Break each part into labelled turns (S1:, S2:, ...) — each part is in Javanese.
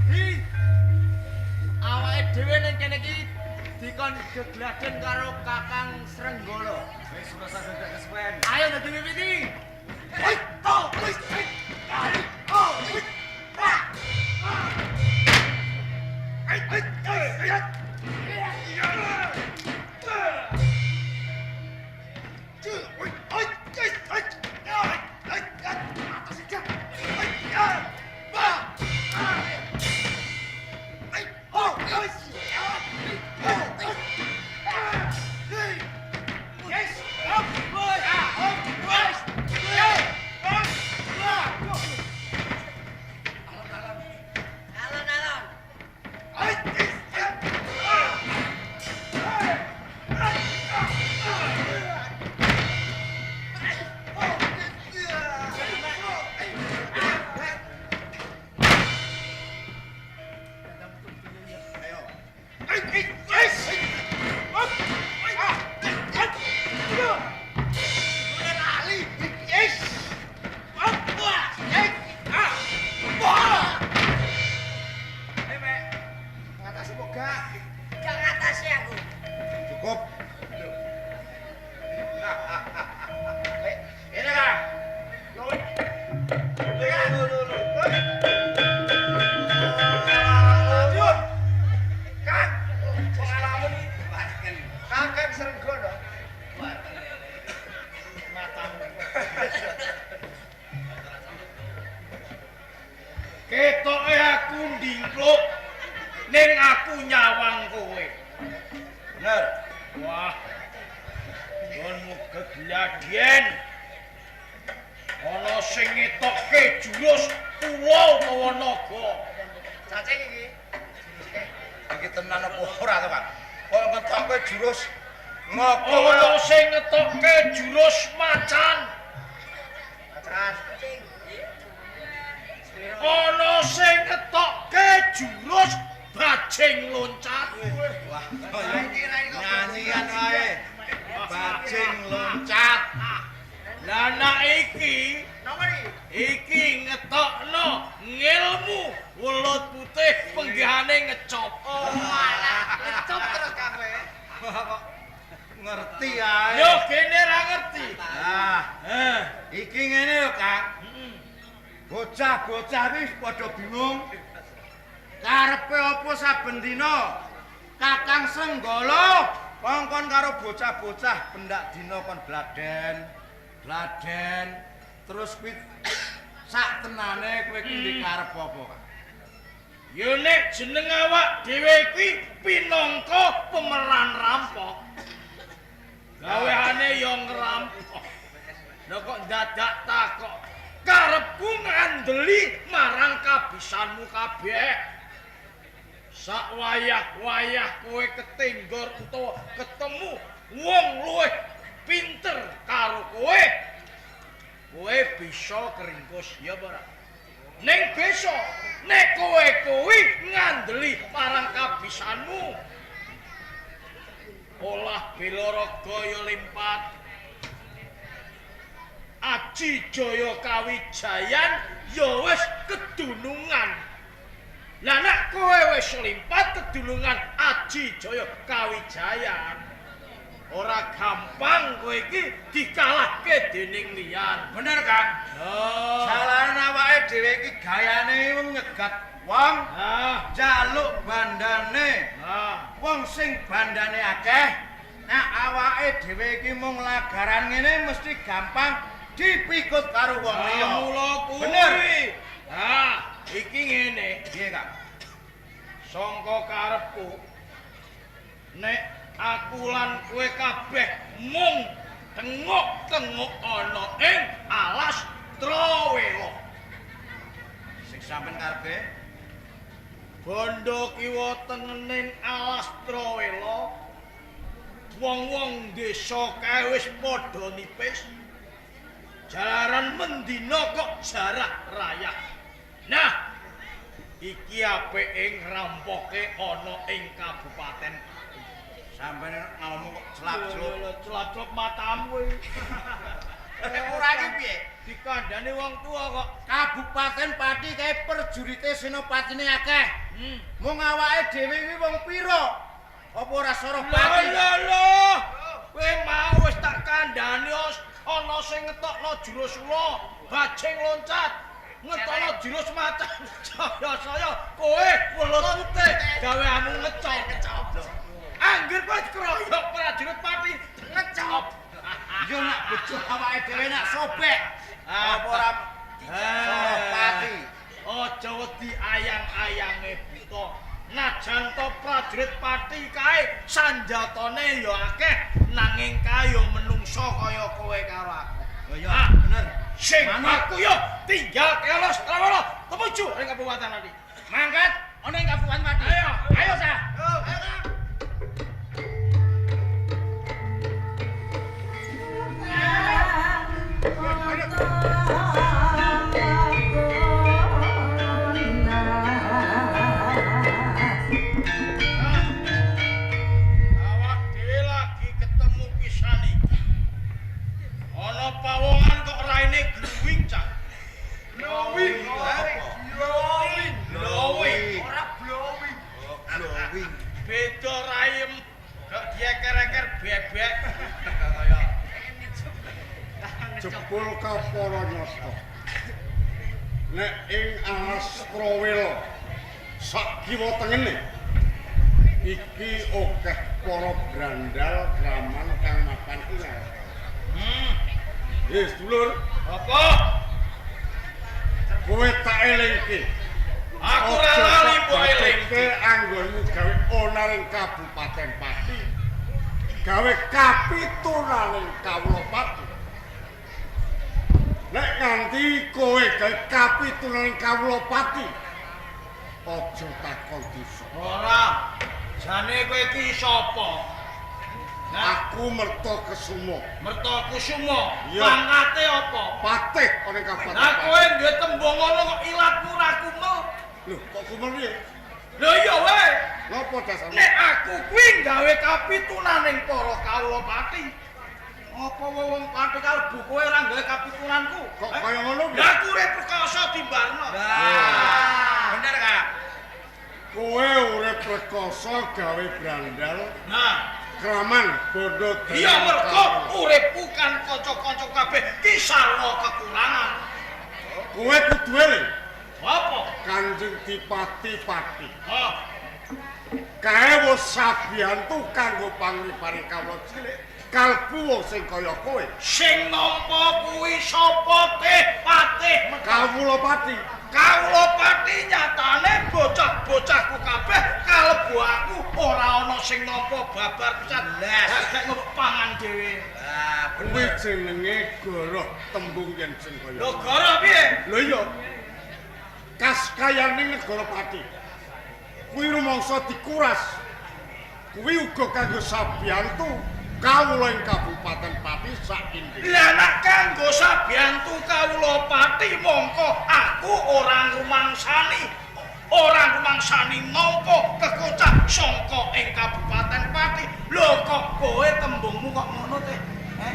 S1: Di awake dhewe ning kene iki dikon gegladen karo Kakang Srenggolo.
S2: Wis ora usah dadak kesuwen.
S1: Ayo dadi miwiti.
S3: Alon-alon.
S1: Ngatasi kok gak?
S3: Gak ngatasi aku.
S2: Cukup. Ini Kang.
S1: Kang, pengalaman iki. Kakang Srenggolo. Matamu.
S4: Ketoke aku ndingkluk ning aku nyawang kowe.
S2: Bener.
S4: Wah. Nggonmu gegladien. Ana sing ngetokke jurus ula utawa naga.
S1: Cacing iki.
S2: Iki tenan apa ora to, Kang? Kok ngetokke jurus ngopo
S4: Ana sing ngetokke jurus macan.
S1: Macan.
S4: Ana sing ngetokke jurus bajing loncat.
S2: Wah, nyanyian wae. Bajing loncat.
S4: Lah nek iki
S1: Napa iki?
S4: iki ngetokno ngilmu welut putih penggihane ngecop.
S1: Oh, alah, ngecop terus kabeh.
S2: Wah, kok ngerti ae.
S4: Yo kene ra ngerti.
S2: Nah,
S4: Eh,
S2: iki ngene lho, Kang. Bocah-bocah wis padha bingung. Karepe apa saben dina? Kakang Srenggolo kongkon karo bocah-bocah pendak dina kon gladen. Gladen terus kuwi sak tenane kowe ki ndek karep apa, Kang?
S4: Yo nek jeneng awak dhewe kuwi pinangka pemeran rampok. Gaweane yo ngrampok. Lah kok dadak takok karepku ngandeli marang kabisanmu kabeh. Sak wayah-wayah kowe ketinggor utawa ketemu wong luwih pinter karo kowe. Kowe bisa keringkus ya apa ora? Ning besok nek kowe kuwi ngandeli marang kabisanmu. Olah bela raga ya limpat. Aji Jaya Kawijayan ya wis kedunungan. Lah nek kowe wis limpat kedunungan Aji Jaya Kawijayan, ora gampang kowe iki dikalahke dening liyan.
S2: Bener, Kang.
S4: Oh.
S2: Jalaran awake dhewe iki gayane wong nyegat wong,
S4: Ah,
S2: njaluk bandane.
S4: ah.
S2: Wong sing bandane akeh, nek awake dhewe iki mung lagaran ngene mesti gampang dipikut karo wong liya.
S4: Mula kuwi.
S2: Bener.
S4: Ah, iki ngene.
S2: Piye, Kang?
S4: Sangka karepku nek aku lan kowe kabeh mung tengok-tengok ana ing alas Trawela.
S2: Sing sampean karepe?
S4: Bondo kiwa tengening alas Trawela. Wong-wong desa kae wis padha nipis. Jalaran mendina kok jarah rayah. Nah, iki apike ngrampoke ana ing kabupaten.
S2: Sampeyan ngomong kok celap-celup.
S4: Celap-celup matamu iki.
S2: Nek ora iki piye?
S4: Dikandhani Dikandani wong tuwa kok.
S2: Kabupaten Pati kae perjurite senopatine akeh. Mung awake dhewe kuwi wong pira? Apa ora soroh Pati?
S4: Lho lho. Kowe mau wis tak kandhani ana sing ngetokno jurus ula, bajing loncat. Ngetokno jurus macan. Saya-saya kowe welut putih gaweanmu ngecop. Angger kowe dikeroyok prajurit Pati ngecop.
S2: Yo nak bojo awake dhewe nak sobek. Apa ora soroh Pati?
S4: Aja wedi ayang-ayange buta. Najan to prajurit Pati kae sanjatane ya akeh, nanging kae ya menungsa kaya kowe karo aku.
S2: Oh iya, bener.
S4: Sing
S2: Manut.
S4: aku ya tinggal kelos trawana tumuju ing Kabupaten Pati.
S2: Mangkat ana ing Kabupaten Pati.
S4: Ayo.
S2: Ayo sa.
S4: Awak dhewe lagi ketemu pisan iki. Ana pawongan kok raine glowing cah.
S1: Glowing. Glowing.
S4: Glowing.
S1: Ora blowing.
S2: Glowing.
S4: Beda raim gak dieker-eker bebek. Kaya
S5: Jebul kapara nyata. Nek ing alas Prawela sak kiwa tengene iki akeh para brandal kraman kang mapan ilang. Wis dulur,
S4: apa?
S5: Kowe tak elingke.
S4: Aku ora lali mbok elingke.
S5: Anggonmu gawe onaring Kabupaten Pati. Gawe kapituraning kawula Pati. Nek nganti kowe gawe kapituraning kawula Pati, aja takon dosa.
S4: Ora. Jane kowe iki sapa? Nah,
S5: Aku Merta Kesuma,
S4: Merta Kusuma.
S5: Iya.
S4: Pangkate apa?
S5: patih ana Kabupaten
S4: Lah
S5: Pati.
S4: kowe duwe tembung ngono kok ilatmu ra kumel.
S5: Lho, kok kumel piye?
S4: Lho iya wae.
S5: Napa dasarmu?
S4: Nek aku kuwi gawe kapitunaning para kawula Pati. Apa wong Pati kalebu kowe ora gawe kapitunanku?
S5: Kok kaya ngono piye?
S4: Lah aku urip perkasa timbarno.
S2: Lah, bener Kak.
S5: Kowe urip rekoso gawe brandal
S4: Nah,
S5: kraman bondo
S4: iya mergo uripku kan kanca-kanca kabeh ki sarwa kekurangan.
S5: Kowe kudu eling
S4: Apa?
S5: Kanjeng Dipati Pati.
S4: Hah.
S5: Kae wis sabiyantu kanggo panguripane kawula cilik kalbu wong sing kaya kowe.
S4: Sing nampa kuwi sapa teh Patih?
S5: Kawula Pati.
S4: Kawula Pati nyatane bocah-bocahku kabeh kalebu aku ora ana sing nampa babar pisan.
S2: Lah.
S4: Gak ngomong pangan dhewe.
S2: Lah,
S5: Kuwi
S2: bener.
S5: jenenge goroh tembung yen sing kaya.
S4: Lho goro piye?
S5: Lho iya. Kas kayane negara Pati. Kuwi rumangsa dikuras. Kuwi uga kanggo sabiyantu kawula ing Kabupaten Pati sak Indonesia.
S4: Lah nek kanggo sabiyantu kawula Pati mongko aku ora ngrumangsani. Ora ngrumangsani nampa kekocah sangka ing Kabupaten Pati. Lho kok kowe tembungmu kok ngono teh? Eh?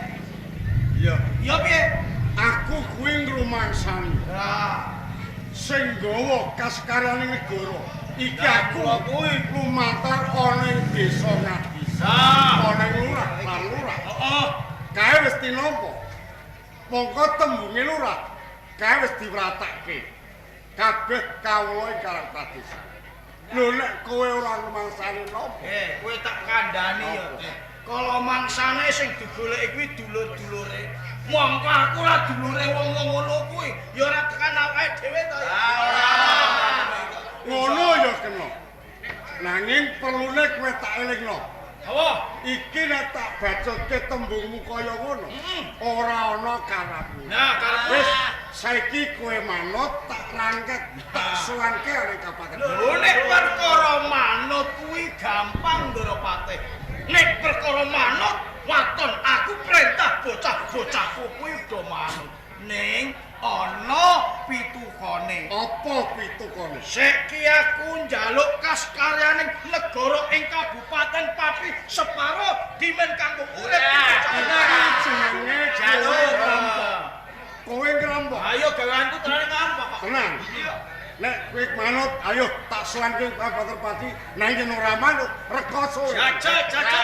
S5: Iya,
S4: Ya piye?
S5: aku kuwi ngrumangsani
S4: Lah,
S5: sing nggawa kaskaryane negara. Iki
S4: Lah,
S5: aku
S4: kula kuwi.
S5: lumantar ana ing desa Ngadisa,
S4: Lah.
S5: ana ing lurah lan lurah.
S4: Heeh.
S5: Kae wis tinampa. Mongko tembunge lurah kae wis diwratake. Kabeh kawula ing Karangpradesa. Lho nek kowe ora ngrumangsani napa?
S4: Eh, kowe tak kandhani ya, Teh. Kala mangsane sing digoleki kuwi dulur-dulure. Mongko aku ora dulure wong-wong ngono kuwi, ya ora tekan awake dhewe to ya.
S5: Ngono ya kena. Nanging perlune kowe tak elingno.
S4: Apa?
S5: Iki nek tak bacotke tembungmu kaya ngono, ora ana karepmu.
S4: Nah, karepmu.
S5: Wis saiki kowe manut tak rangkek, tak suwanke ning kabupaten.
S4: Lho nek perkara manut kuwi gampang Ndara Patih. Nek perkara manut waton aku perintah bocah-bocahku kuwi udah manut. Ning ana pitukane.
S5: Apa pitukane?
S4: Seki aku njaluk kaskaryaning negara ing Kabupaten Pati separo dimen kanggo urip
S5: Iki jenenge
S4: Jaluk.
S5: nampa. Kowe ngrampok.
S4: Ayo gaweanku tenane ngrampok kok.
S5: Tenang.
S4: Iya.
S5: Nek kowe manut, ayo tak sowanke Pak Banterpati. Nek yen ora manut, rekoso.
S4: Jajal, jajal.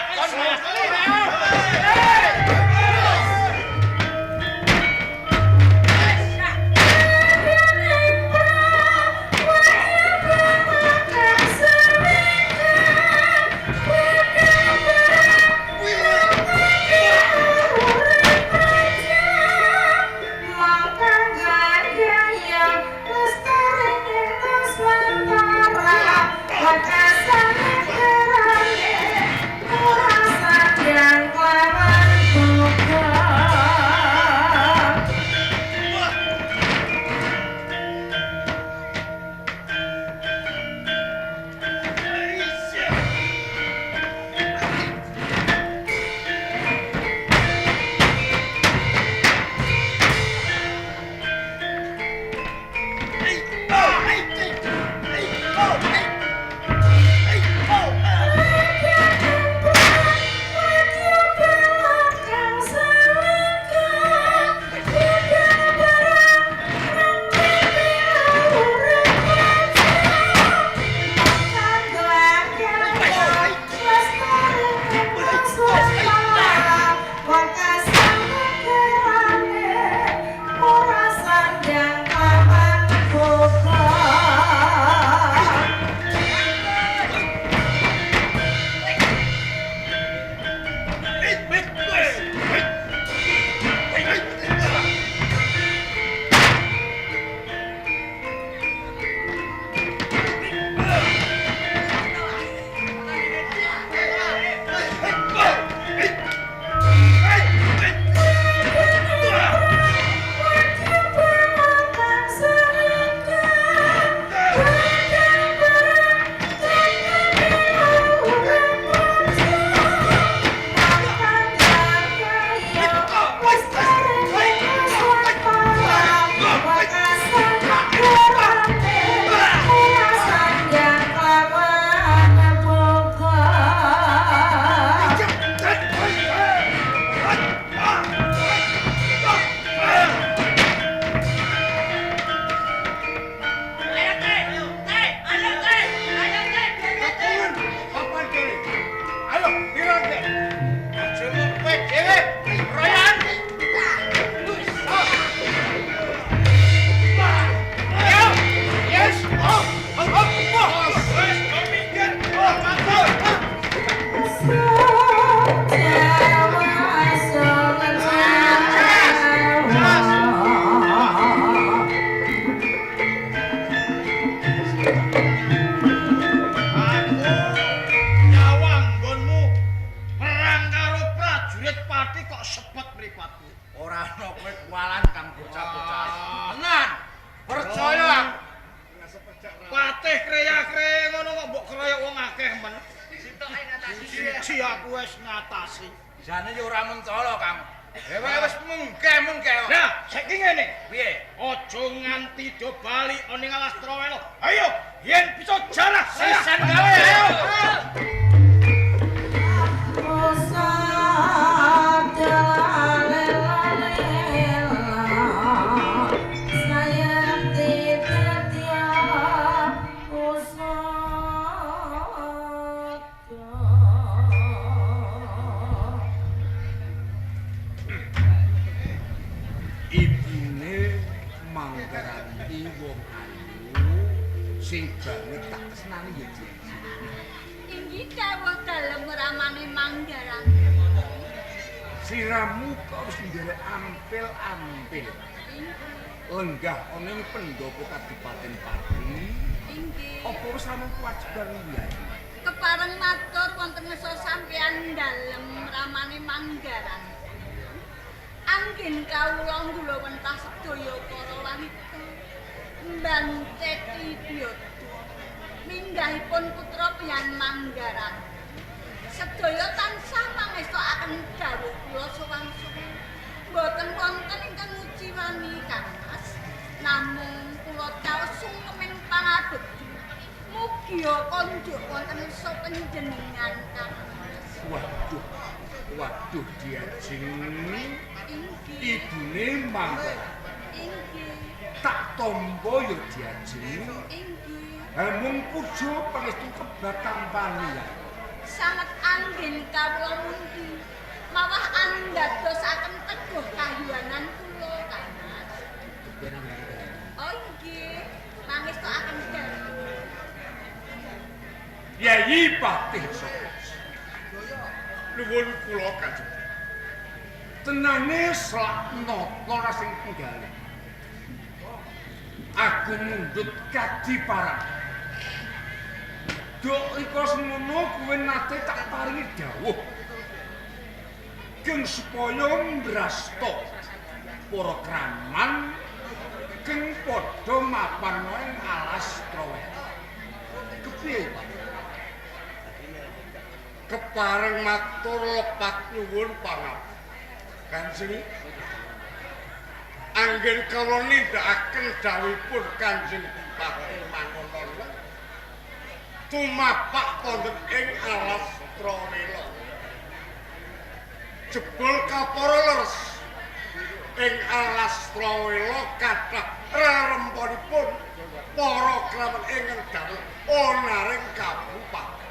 S2: Jane yo ora mentolo, Kang. Dheweke wis mungkeh-mungkeh.
S4: Nah, saiki ngene.
S2: Piye?
S4: Aja nganti do bali ning alas Trawelo. Ayo, yen bisa jarah
S2: sisan gawe. Ayo.
S5: Sing banget tak tresnani ya Ji.
S6: Inggih dawuh dalem ramane Manggaranti.
S5: Siramu kok wis nderek ampil-ampil. Lenggah ana ing pendopo Kadipaten Pati.
S6: Inggih.
S5: Apa wis rampung kewajiban liyane?
S6: Kepareng matur wonten ngeso sampeyan dalem ramane Manggaranti. Anggen kawula nggulawentah sedaya para wanita. Mbanteti Byodo minggahipun putra Pian Manggaranti sedaya tansah pangestokaken dawuh kula sowan-sowan mboten wonten ingkang nguciwani Kang Mas namung kula caos sungkemin pangabekti mugia konjuk wonten ngersa panjenengan Kang Mas.
S5: Waduh, waduh diajeng ibune Manggaranti.
S6: Inggih.
S7: Tak tampa ya diajeng.
S6: Inggih.
S7: Mung puja pangestu kebatang paniya.
S6: Sanget anggen kawula mundi. Mawah andadosaken teguh kayuwanan kula, Kang Mas. Oh inggih, mangestokaken dawuh.
S7: Yayi Patih sapa?
S5: Nuwun kula Kanjeng.
S7: Tenane selak nata ora sing penggalih. Aku mundhut kadiparan. Duk ika semono kuwe nate tak paringi dawuh. Geng supaya mbrasta para kraman geng padha mapan ing alas Trawela. Kepiye, Pak?
S5: Kepareng matur lepat nyuwun pangapura. Kanjeng, anggen kawula nindakaken dawuhipun Kanjeng Bupati Mangono tumapak wonten ing alas Trawela. Jebul kapara leres ing alas Trawela kathah reremponipun para kraman ingkang dawuh onaring kabupaten.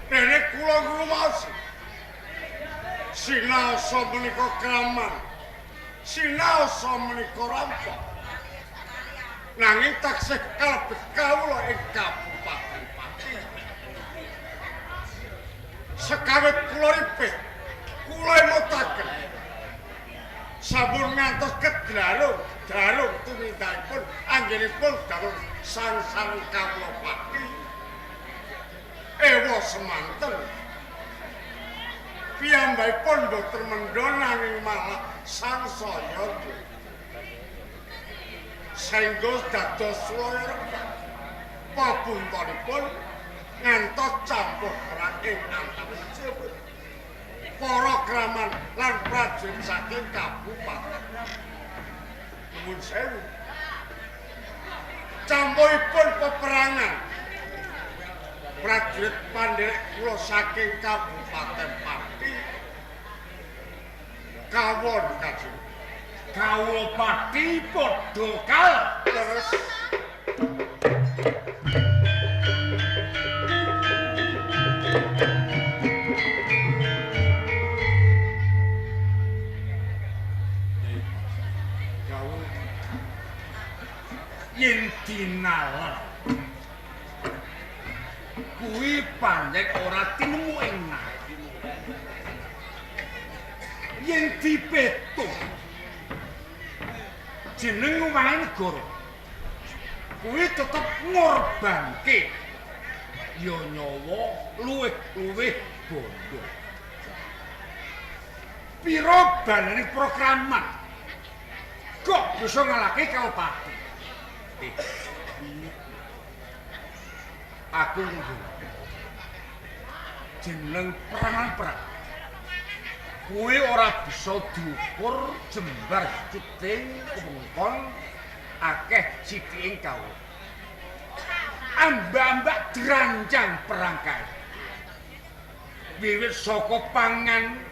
S5: Dene kula ngrumaosi sinaosa menika kraman, sinaosa menika rampok, nanging taksih kalebet kawula ing kabupaten Pati. Sekawit kula ripih, kula emutaken sampun ngantos kedlarung darung tumindakipun anggenipun dawuh sang-sang kawula Pati. Ewa semanten piyambakipun boten mendha nanging malah sangsaya saengga dados sulaya repak pabuntonipun ngantos campuh perang ing antawisipun para kraman lan prajurit saking kabupaten. Nuwun sewu. Campuhipun peperangan prajurit pandherek kula saking kabupaten Pati kawon Kanjeng.
S7: Kawula Pati padha kalah.
S5: Terus
S7: yen dinalar kuwi pancen ora tinemu ing nari. Yen dipetung jeneng wae negara kuwi tetep ngorbanke ya nyawa luwih-luwih bondo. Pira balane proklaman kok bisa ngalahke Kawupati? Aku nunggu jeneng perangan perang kuwi ora bisa diukur jembar cuting kemengkon akeh sithiking kawula. Ambak-ambak dirancang perang kae wiwit saka pangan,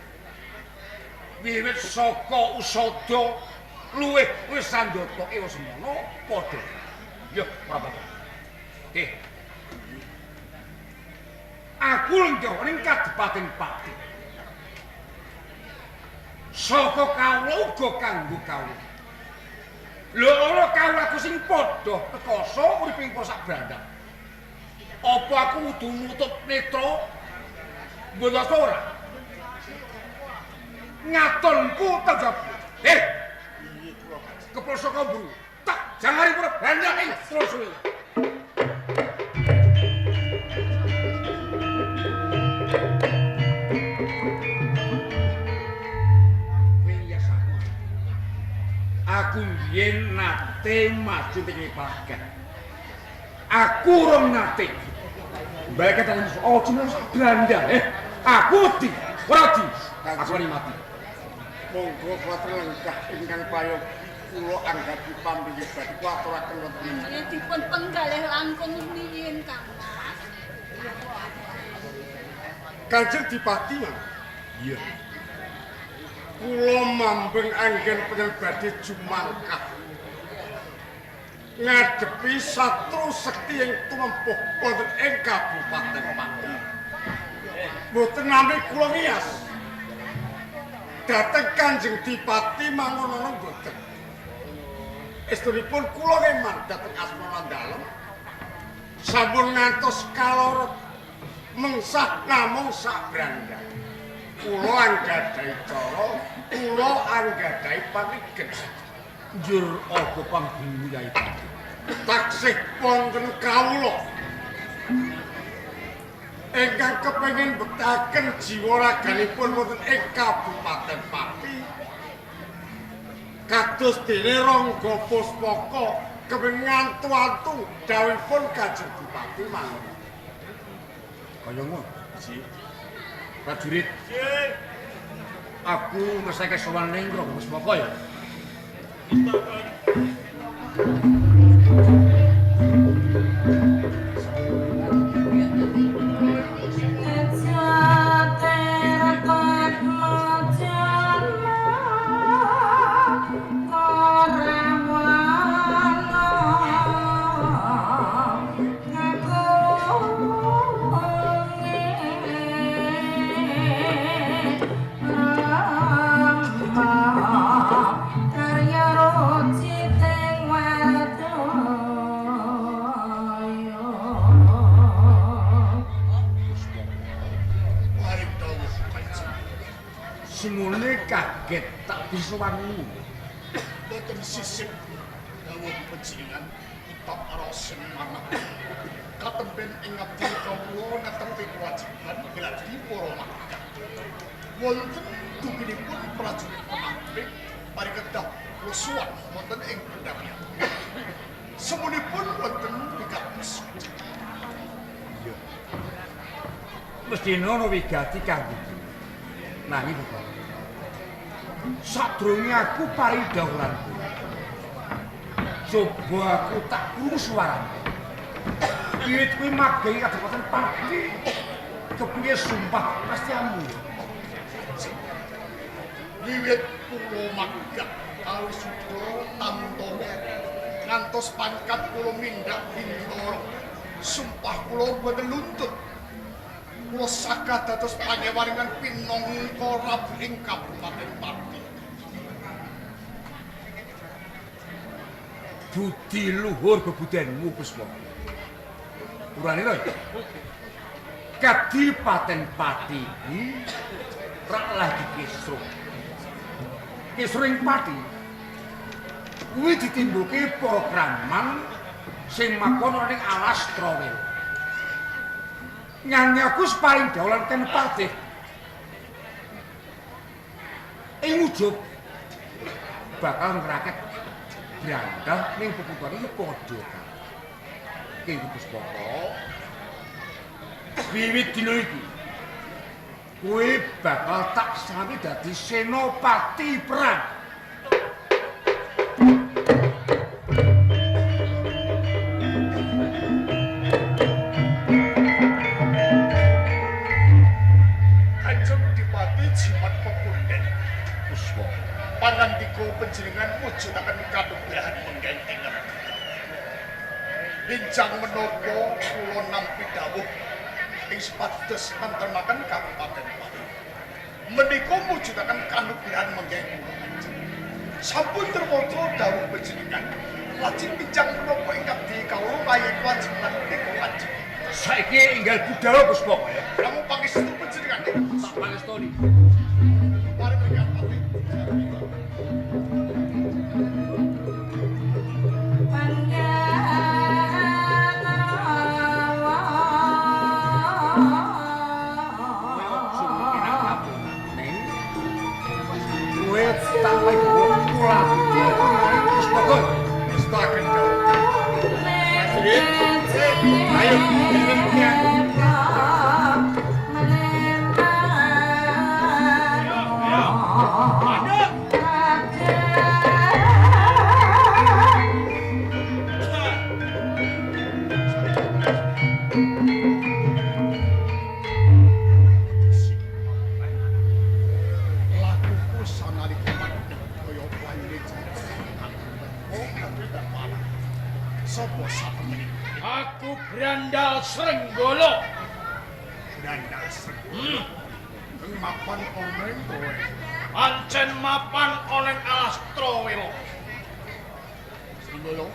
S7: wiwit saka usada, luwih wis sandata ewa semono padha. Ya ora apa-apa. Aku lenggah ning kadipaten Pati. Saka kawula uga kanggo kawula. Lho ana kawulaku sing padha rekoso urip ing sak brandang. Apa aku kudu nutup netra? Mboten ora. Ngatonku tanggap. Kepul saka mburu. Tak jangari para brandang ing Troswela. Aku mbiyen nate maju ing pagan. Aku rong nate. Mbak kata oh jeneng Belanda. Aku wedi, ora wedi. Aku wani mati.
S5: Monggo kula lenggah ingkang prayogi kula anggapi pamrih badhe kula aturaken wonten
S6: ing dipun penggalih langkung rumiyin Kang Mas.
S5: Kanjeng Dipati. Iya. Kula mambeng anggen panjenengan badhe jumangkah ngadepi satru sekti ing tumempuh wonten ing Kabupaten Pati. Mboten nami kula ngiyas. Dhateng Kanjeng Dipati mangonono mboten. Estunipun kula ngeman dhateng asmana dalem sampun ngantos kalorot mengsah namung sak brandang. Kula anggadhahi cara, kula anggadhahi panigen.
S7: Njur apa panggungu Yai Pati?
S5: Taksih wonten kawula ingkang kepengin mbektaken jiwa raganipun wonten ing Kabupaten Pati. Kados dene Rangga Puspaka kepengin ngantu-antu dawuhipun Kanjeng Dipati mangun.
S7: Kaya ngono. Prajurit. Aku ngersake sowan ning Rangga Puspaka ya. Semune kaget tak disuwanmu.
S8: Boten sisip dawuh panjenengan kitab Rasen manah. Katemben ing abdi kawula netepi kewajiban gladi para makkah. Wonten duginipun prajurit Pamapik parikedah lesuwan wonten ing pendamian. Semunipun wonten wigati.
S7: Iya. Mestine ana wigati kanggo. Nanging kok sadurunge aku paring dawuhan coba aku tak krungu suarane. Wiwit kuwi magengi kabupaten Pati kepiye sumpah prasetyamu.
S8: Wiwit kula manggah kali suda tamtama ngantos pangkat kula mindhak bintara. Sumpah kula boten luntut. Kula saged dados pangewaringan pinangka Prabu ing Kabupaten Pati.
S7: Budi luhur bebudenmu Puspaka. Urane lho. Kadipaten Pati iki rak lagi kisruh. Kisruh ing Pati kuwi ditimbulke para kraman sing makon ana ning alas Trawil. Nyanyi aku paling dawalan ken patih. Ing ujug bakal ngraket brandal ning peputane iki padha kae. Ki Puspaka. Wiwit dina iki kowe bakal tak sami dadi senopati perang.
S8: Pangandika panjenengan mujudaken kanugrahan menggen ing negara. Bincang menapa kula nampi dawuh ing supados nentemaken Kabupaten Pati. Menika mujudaken kanugrahan menggen kula kanjeng. Sampun terwaca dawuh panjenengan. Lajeng bincang menapa ingkang dikawula kaya kewajiban menika kanjeng.
S7: Saiki enggal budal Puspaka ya.
S8: Namung pangestu panjenengan.
S7: Tak pangestoni.
S8: Mari mriki Pati. Sapa satemene?
S4: Aku Brandal Srenggolo.
S8: Brandal Srenggolo. Kang mapan ana ing kowe.
S4: Pancen mapan ana ing alas Trawela.
S8: Srenggolo.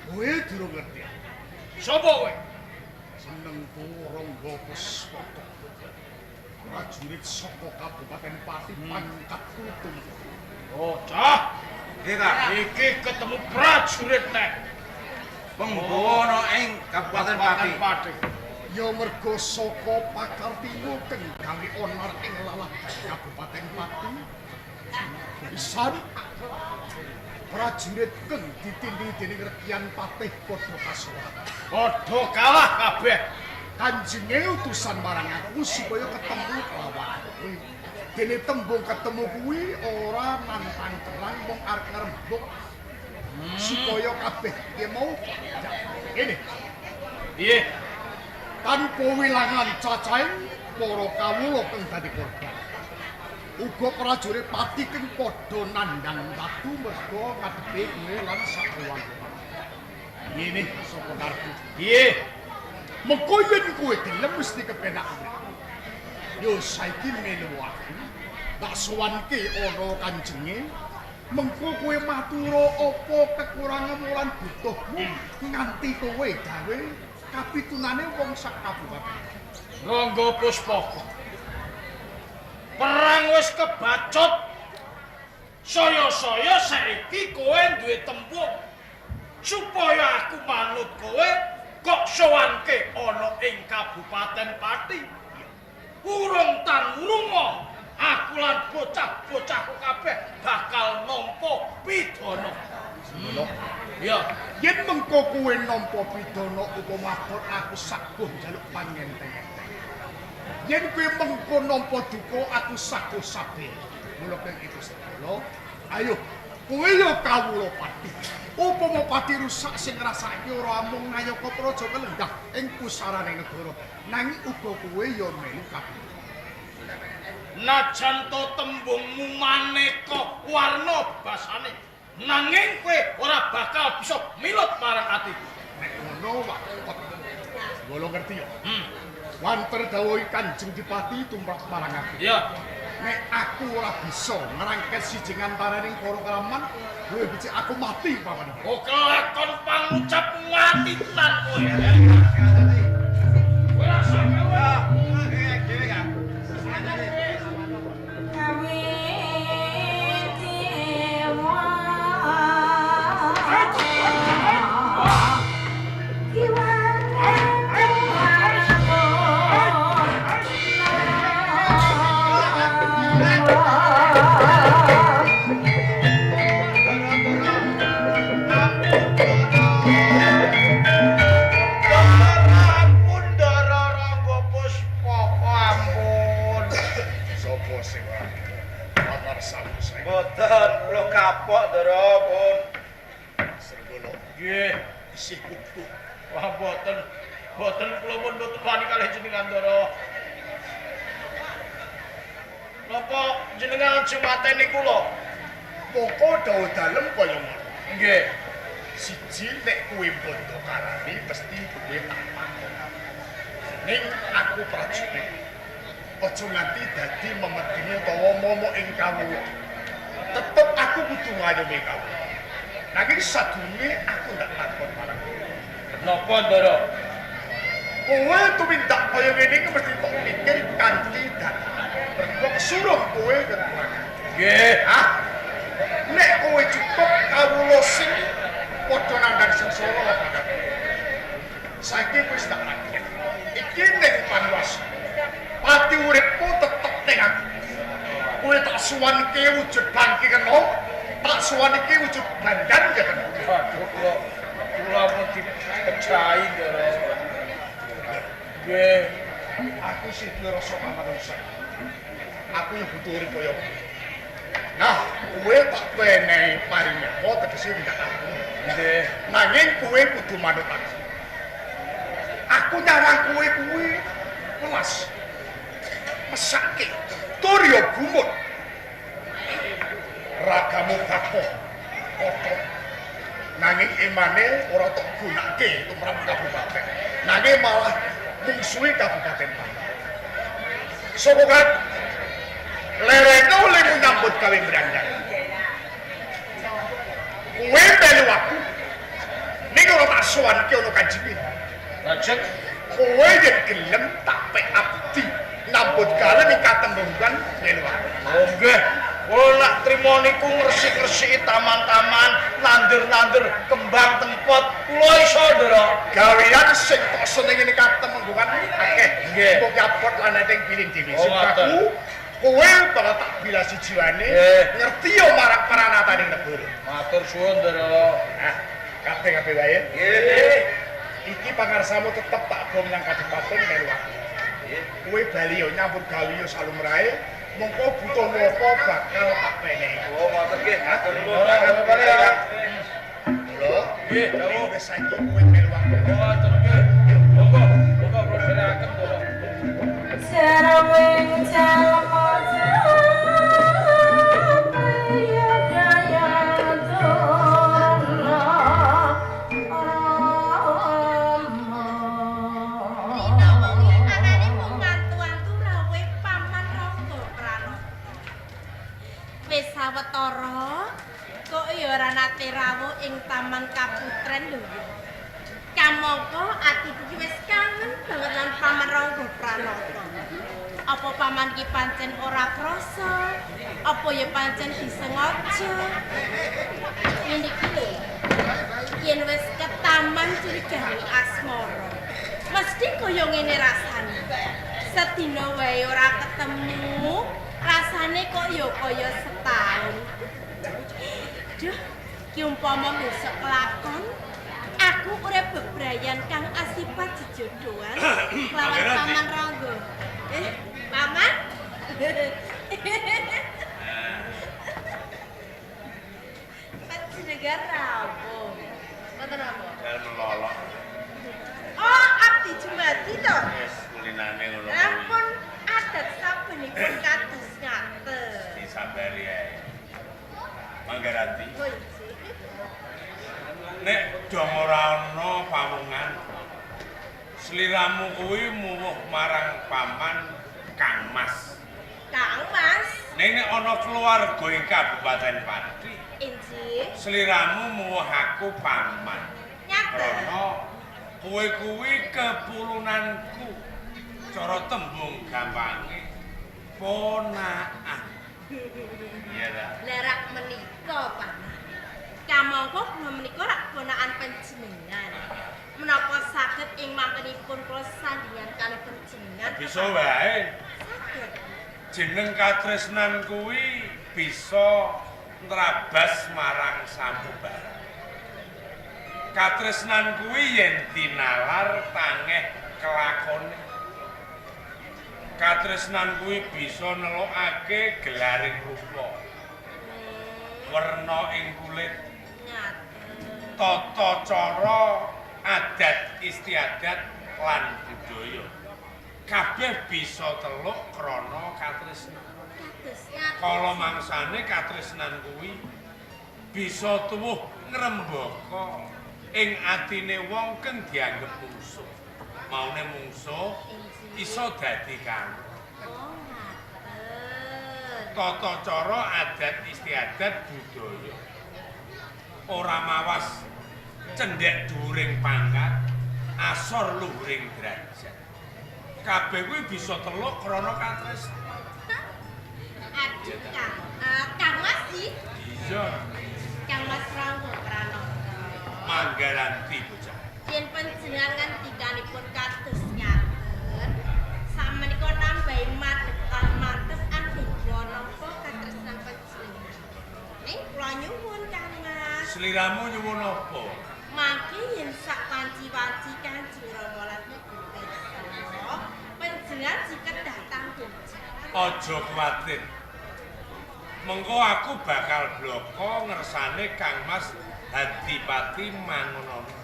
S8: Kowe durung ngerti.
S4: Sapa kowe?
S8: Senengku Rangga Puspaka. Prajurit saka Kabupaten Pati pangkatku tumenggung.
S4: Oh, cah.
S2: Nggih, Kak.
S4: Iki ketemu prajurit nek.
S2: Penggawa ana ing Kabupaten Pati.
S4: Pati.
S8: Ya merga saka pakartinu kang gawe onar ing lalah Kabupaten Pati. Pisan prajurit kang ditindhi dening Rekyan Patih padha kasowan.
S4: Padha kalah kabeh.
S8: Kanjenge utusan marang aku supaya ketemu kelawan kowe. Dene tembung ketemu kuwi ora nantang perang mung arep ngrembug supaya kabeh iki mau ngene.
S4: Piye?
S8: Tanpa wilangan cacahing para kawula kang dadi korban. Uga prajurit Pati kang padha nandhang watu merga ngadepi kowe lan sakruwarga. Ngene sapa karepmu?
S4: Piye?
S8: Mengko yen kowe gelem mesti kepenak. Yo saiki melu aku. Tak sowanke ana kanjenge. Mengko kowe matura apa kekuranganmu lan butuhmu nganti kowe gawe kapitunane wong sak kabupaten.
S4: Rangga Puspaka. Perang wis kebacut. Saya-saya saiki kowe duwe tembung supaya aku manut kowe kok sowanke ana ing Kabupaten Pati. Urung tan urunga aku lan bocah-bocahku kabeh bakal nampa pidana.
S8: Ngono.
S4: Ya,
S8: yen mengko kowe nampa pidana upama abot aku saguh njaluk pangenteng-enteng. Yen kowe mengko nampa duka aku saguh sabe. Mula kang itu sedaya, ayo kowe ya kawula Pati. Upama Pati rusak sing ngrasake ora mung Nayaka Praja kelenggah ing pusarane negara, nanging uga kowe ya melu kabeh.
S4: Najan to tembungmu maneka warna basane, nanging kowe ora bakal bisa milut marang atiku.
S8: Nek ngono wakot. Ngono ngerti ya? Wanter dawuhi Kanjeng Dipati tumrap marang aku.
S4: Iya.
S8: Nek aku ora bisa ngrangket siji ngantaraning para keraman, luwih becik aku mati paman.
S4: Oh, kelakon pangucap mati tenan kowe. Kowe rasa kowe.
S2: Dhewe, Kak.
S4: Ampun Ndara Rangga Puspaka, ampun.
S8: Sopo sing ora pangarsamu saiki?
S2: Mboten, kula kapok Ndara pun.
S8: Srenggolo
S4: Nggih.
S8: isih kudu.
S4: Wah, mboten. Mboten kula pun mboten wani kalih jenengan Ndara. Napa jenengan ajeng mateni kula?
S8: Mongko dawuh dalem kaya ngono.
S4: Nggih.
S8: Siji nek kowe bondo karani mesti kowe tak pakon. Ning aku prajurit. Aja nganti dadi memedeni utawa momok ing kawula. Tetep aku kudu ngayomi kawula. Nanging sadurunge aku ndak takon marang kowe.
S4: Napa Ndara?
S8: Kowe tumindak kaya ngene iki mesti tok pikir kanthi dadakan. Mergo kesuruh kowe kekurangan.
S4: Nggih.
S8: Ah. Nek kowe cukup kawula sing padha nandhang sengsara lan saiki wis tak rakyat. Iki ning panuwas. Pati uripku tetep ning aku. Kowe tak suwanke wujud bangki kena, tak suwanke wujud bandan ya kena.
S4: Waduh, kula pun dipejahi Ndara. Nggih.
S8: Aku sih duwe rasa kamanungsan. Aku yo butuh urip kaya kowe. Nah, kowe tak wenehi parinapa tegese ndak aku.
S4: Nggih.
S8: Nanging kowe kudu manut aku. Aku nyarang kowe kuwi welas. Mesake. Tur yo gumun. Ragamu kakoh. Otot. Nanging emane ora tok gunake tumrap kabupaten. Nanging malah mungsuhi kabupaten Pati. Sapa kan lerene olehmu nyambut gawe mbrandang. Kowe melu aku. Ning ora tak sowanke ana Kanjeng.
S4: Lajeng
S8: kowe yen gelem tak pek abdi nyambut gawe ning katembungan melu aku.
S4: Oh nggih. Kula nak trimo niku ngresik-resiki taman-taman, nandur-nandur kembang teng pot, kula iso, Ndara.
S8: Gawean sing tok senengi ning katemenggungan akeh.
S4: Nggih.
S8: Mbok yapot lan ning pilih dhewe.
S4: Oh,
S8: Aku kowe bakal tak bilasi jiwane, ngerti yo marang pranataning negara.
S4: Matur suwun, Ndara.
S8: Ah, kabeh-kabeh wae.
S4: Nggih.
S8: Iki pangarsamu tetep tak go menyang kadipaten melu aku.
S4: Nggih.
S8: Kowe bali yo nyambut gawe yo salumrahe. Mongko butuh napa bakal tak menehi.
S4: Oh, ngoten nggih. Matur nuwun.
S8: Lho,
S4: nggih, dawuh
S8: wis saiki kowe melu aku.
S4: Ngoten nggih. Monggo, monggo kula dherekaken to.
S6: Saraweng jalma
S9: sawetara kok ya ora nate rawuh ing Taman Kaputren lho ya. Kamangka atiku ki wis kangen banget lan Paman Rangga Pranata. Apa paman ki pancen ora krasa? Apa ya pancen disengaja? Ngene iki lho. Yen wis ketaman curigane asmara, mesti kaya ngene rasane. Sedina wae ora ketemu, rasane kok ya kaya setahun. Duh, ki umpama besok kelakon, aku urip bebrayan kang asipat jejodohan kelawan Paman Rangga. Paman? Panjenengan rawuh. Wonten apa?
S10: Dalem lolok.
S9: Oh, abdi jumadi to?
S10: Wis kulinane ngono kuwi.
S9: Ampun adat sabenipun kados ngaten.
S10: Disabari ae. Manggaranti. Nek dong ora ana pawongan, sliramu kuwi muwuh marang paman Kang Mas.
S9: Kang Mas.
S10: Ning nek ana keluarga ing Kabupaten Pati,
S9: inggih.
S10: Sliramu muwuh aku paman.
S9: Ngaten.
S10: Krana kowe kuwi kepulunanku. Cara tembung gampange ponakan. Iya ta?
S9: Lah rak menika, Paman. Kamangka kula menika rak ponakan panjenengan. Menapa saged ing mangkenipun kula sandingan kalih panjenengan?
S10: Bisa wae.
S9: Saged.
S10: Jeneng katresnan kuwi bisa nrabas marang samubarang. Katresnan kuwi yen dinalar tangeh kelakone. Katresnan kuwi bisa nelokake gelaring rupa, werna ing kulit, tata cara, adat istiadat lan budaya. Kabeh bisa teluk krana katresnan. Kala mangsane katresnan kuwi bisa tuwuh ngrembaka ing atine wong kang dianggep mungsuh. Maune mungsuh iso dadi karo.
S9: Oh, ngaten.
S10: Tata cara adat istiadat budaya. Ora mawas cendhek dhuwuring pangkat, asor luhuring derajat. Kabeh kuwi bisa teluk krana katresnan.
S9: Aduh, Kang. Kang Mas iki?
S10: Iya.
S9: Kang Mas Rangga Pranata.
S10: Manggaranti bocah.
S9: Yen panjenengan ngendikanipun kados ngaten, sakmenika nambahi madhep lan mantep andhengga napa katresnan panjenengan. Ning kula nyuwun Kang Mas.
S10: Sliramu nyuwun apa?
S9: Mangke yen sak wanci-wanci Kanjeng Rama lan Ibu pirsa, panjenengan dikedah tanggung jawab.
S10: Aja kuwatir. Mengko aku bakal bloko ngersane Kang Mas Hadipati Mangunono.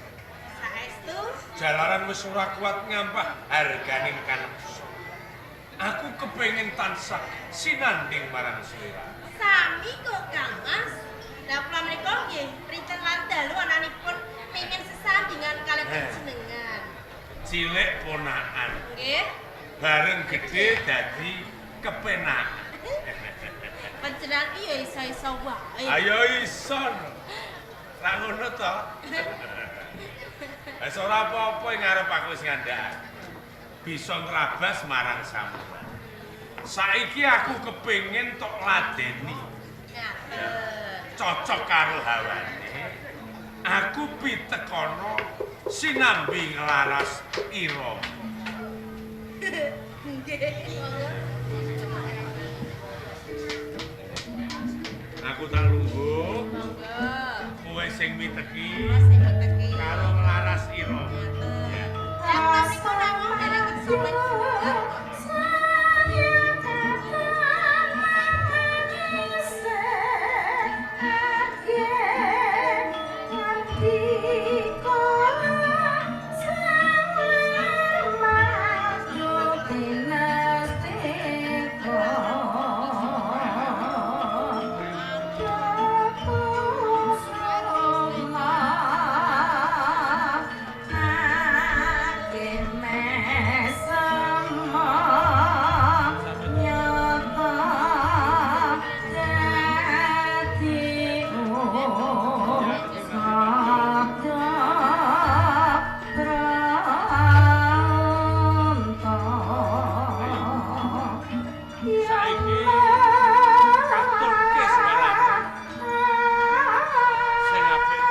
S9: Saestu?
S10: Jalaran wis ora kuat ngampah harganing kaneksa. Aku kepengin tansah sinanding marang slira.
S9: Sami kok Kang Mas. Lah kula menika nggih printen lan dalu ananipun
S10: Cilik ponakan.
S9: Nggih.
S10: Bareng gedhe dadi kepenak.
S9: Panjenengan iki ya iso-iso wae.
S10: Ayo iso. Ra ngono to? Wis ora apa-apa ing ngarep aku wis ngandhakake. Bisa ngrabas marang sampeyan. Saiki aku kepengin tok ladeni.
S9: Ngaten.
S10: Cocok karo hawane. Aku pitekono sinambi nglaras irama.
S9: Nggih, monggo.
S10: Aku tak lungguh.
S9: Monggo.
S10: Kowe sing miteki.
S9: Kula sing miteki.
S10: Karo nglaras irama.
S9: Ngaten. Lah niku namung dereng kesuwen.
S10: Saiki katurke suaramu. Sing apik.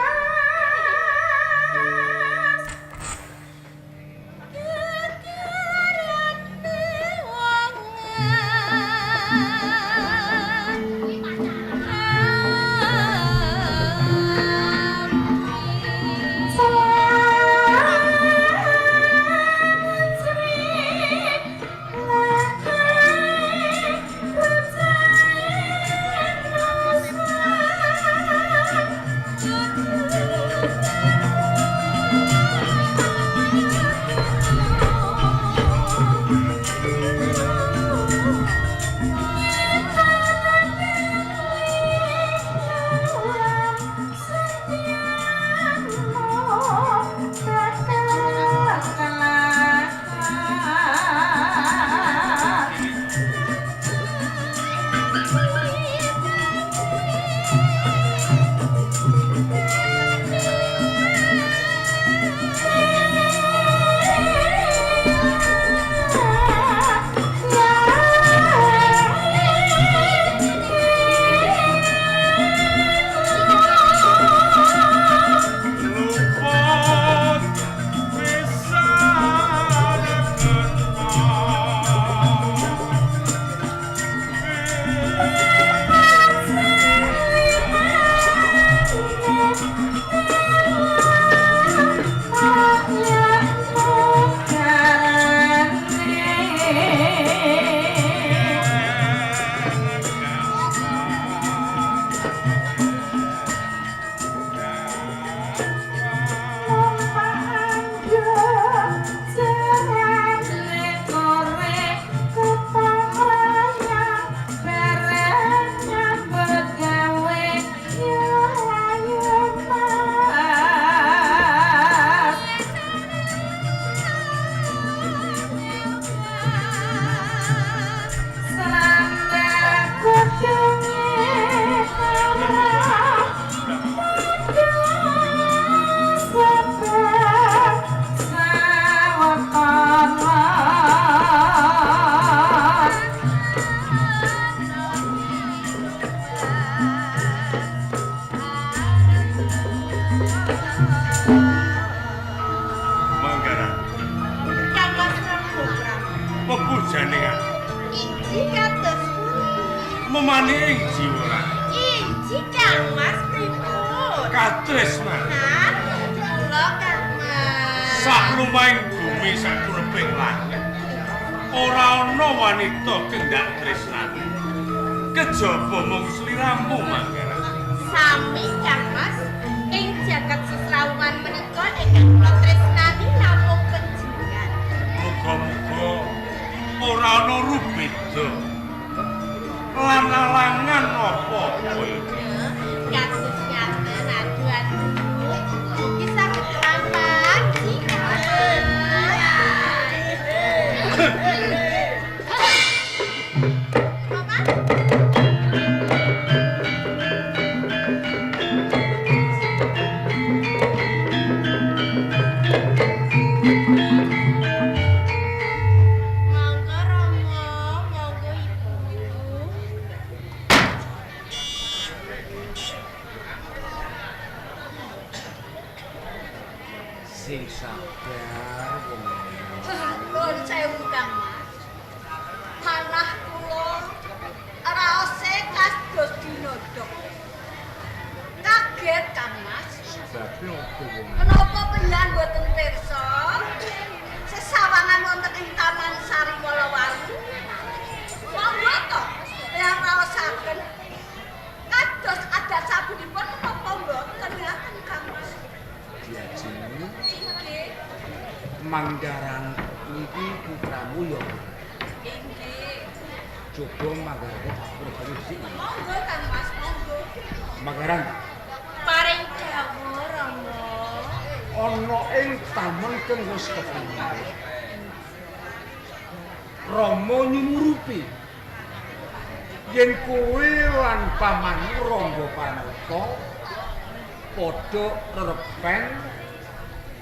S10: Luput pisan kena. Manggaran,
S9: Kang Mas Rangga Pranoto.
S10: pepujane aku
S9: Inji kados pundi?
S10: memani ing jiwa ratu.
S9: Inji Kang Mas pripun?
S10: Katresnan
S9: Hah? Kula Kang Mas.
S10: sak lumahing bumi sak kureping langit. Ora ana wanita kendak tresnani. Kejaba mung sliramu Manggaran.
S9: Sami Kang Mas, ing jagat sesrawungan menika ingkang kula tresnani namung panjenengan.
S10: Muga-muga ora ana rubeda. Lan alangan apa kowe?
S9: Kados ngaten aduh aduh. Mugi saged kelampahan Kang Mas.
S7: Sing sabar wong.
S6: Nuwun sewu Kang Mas. Manah kula raose kados dinodok. Kaget Kang Mas.
S7: Sebabe opo wong?
S6: Menapa panjenengan boten pirsa? Sesawangan wonten ing Taman Sari Walawaru. Monggo to, yang raosaken. Kados adat sabunipun menapa mboten ngaten Kang Mas?
S7: Diajeni
S6: Inggih.
S7: Manggaran niki putramu ya.
S6: Inggih.
S7: Coba manggarane tak sik.
S6: Monggo Kang Mas, monggo.
S7: Manggaran
S9: Paring dawuh Rama.
S7: Ana ing taman kang wis kepanggih. Rama nyumurupi yen kowe lan pamanmu Rangga Pranata padha rerepen,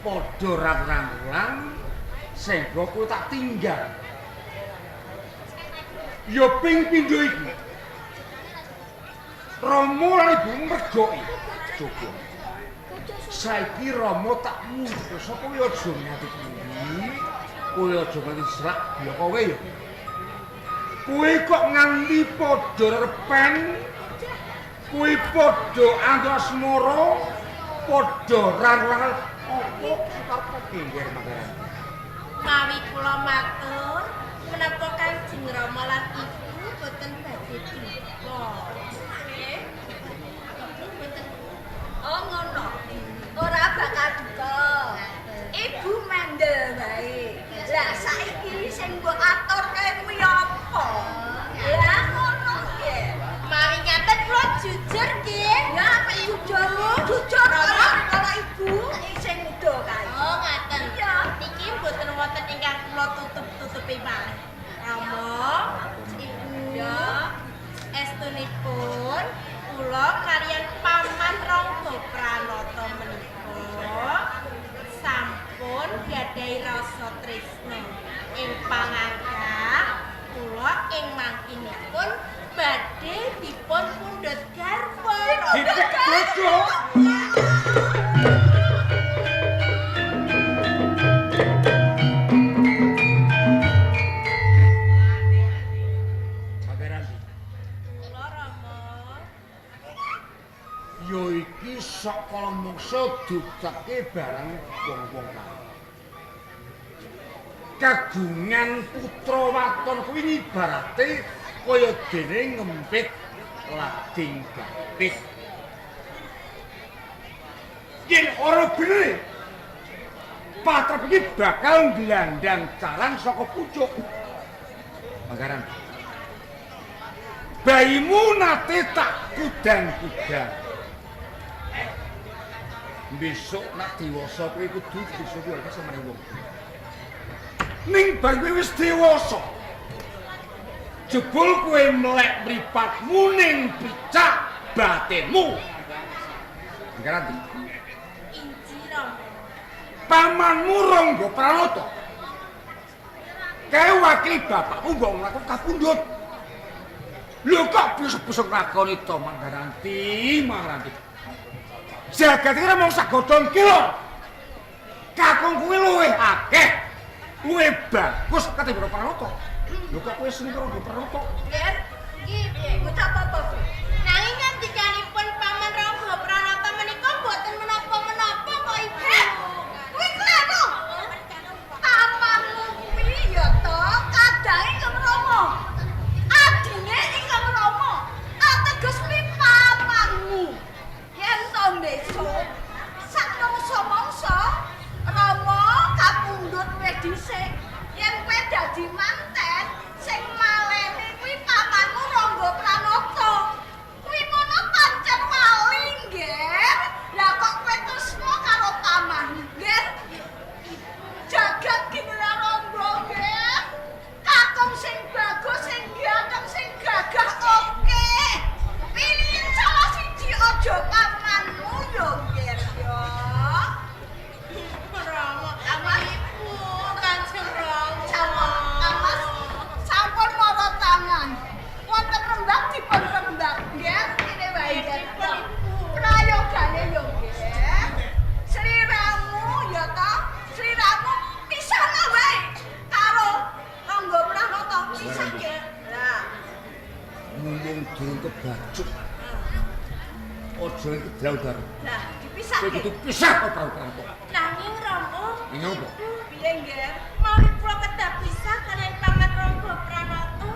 S7: padha rang-rangkulan, sehingga kowe tak tinggal. Ya ping pindho iki Rama lan ibu mergoki. Coba saiki Rama tak mutus kowe aja nganti kuwi, kowe aja nganti serak ya kowe ya. Kowe kok nganti padha repen, kowe padha antasmara, padha rang-rangan apa sukarep gengger manggaran.
S9: Mawi kula matur, menapa Kanjeng Rama lan Ibu boten badhe duka?
S6: Nggih. Ibu boten. Oh ngono. Ora bakal duka. Ibu mendel wae. Lah saiki sing mbok aturke kuwi apa? Lah ngono nggih.
S9: Mawi ngaten kula jujur nggih.
S6: Ya apa jujur? Jujur karo ibu sing muda kae.
S9: Oh ngaten.
S6: Iya.
S9: Niki mboten wonten ingkang kula tutup-tutupi malih. Rama, Ibu,
S6: Ya.
S9: Estunipun kula kaliyan Paman Rangga Pranata menika sampun gadhahi rasa tresna ing pangangkah kula ing mangkinipun badhe dipun pundhut garwa.
S7: Dipek bojo. Pangeran
S9: Kula Rama.
S7: Ya iki sok kala mangsa dutake barang wong-wong kae. Kagungan putra waton kuwi ibarate kaya dene ngempit lading gapit. Yen ora bener, patrap iki bakal nglandang caran saka pucuk. Manggaran. Bayimu nate tak kudang-kudang. Besok nak dewasa kowe kudu bisa keluarga sama wong. Ning bar kowe wis dewasa. Jebul kowe melek mripatmu ning picak batinmu. Nggaranti.
S9: Inji Rama.
S7: Pamanmu Rangga Pranata. Kae wakili bapakmu mbok nglakon kapundhut. Lho kok bisa-bisa nglakoni to Manggaranti, Manggaranti. Jagat iki mung sak godhong kilo. Kakung kuwi luwih akeh, luwih bagus ketimbang Pranata. Lho kok kowe seneng karo Pranata?
S9: Nggih,
S6: Iki piye? Bocah apa, Bu?
S9: Nanging ngandikanipun Paman Rangga Pranata menika mboten menapa-menapa kok Ibu.
S6: Kuwi kleru. Pamanmu kuwi ya to kadange ingkang Rama. Adine ingkang Rama. Ateges kuwi pamanmu. Yen to besok sak mangsa-mangsa Rama kapundhut wis dhisik. Yen kowe dadi manten sing malene kuwi pamanmu Rangga Pranata.
S7: Aja iki draudar.
S6: Lah, dipisahke.
S7: Kowe kudu pisah karo Prabu Pranata.
S9: Nanging Rama,
S7: Nanging apa?
S6: Piye, Ngger?
S9: Mawi kula kedah pisah kaliyan Paman Rangga Pranata.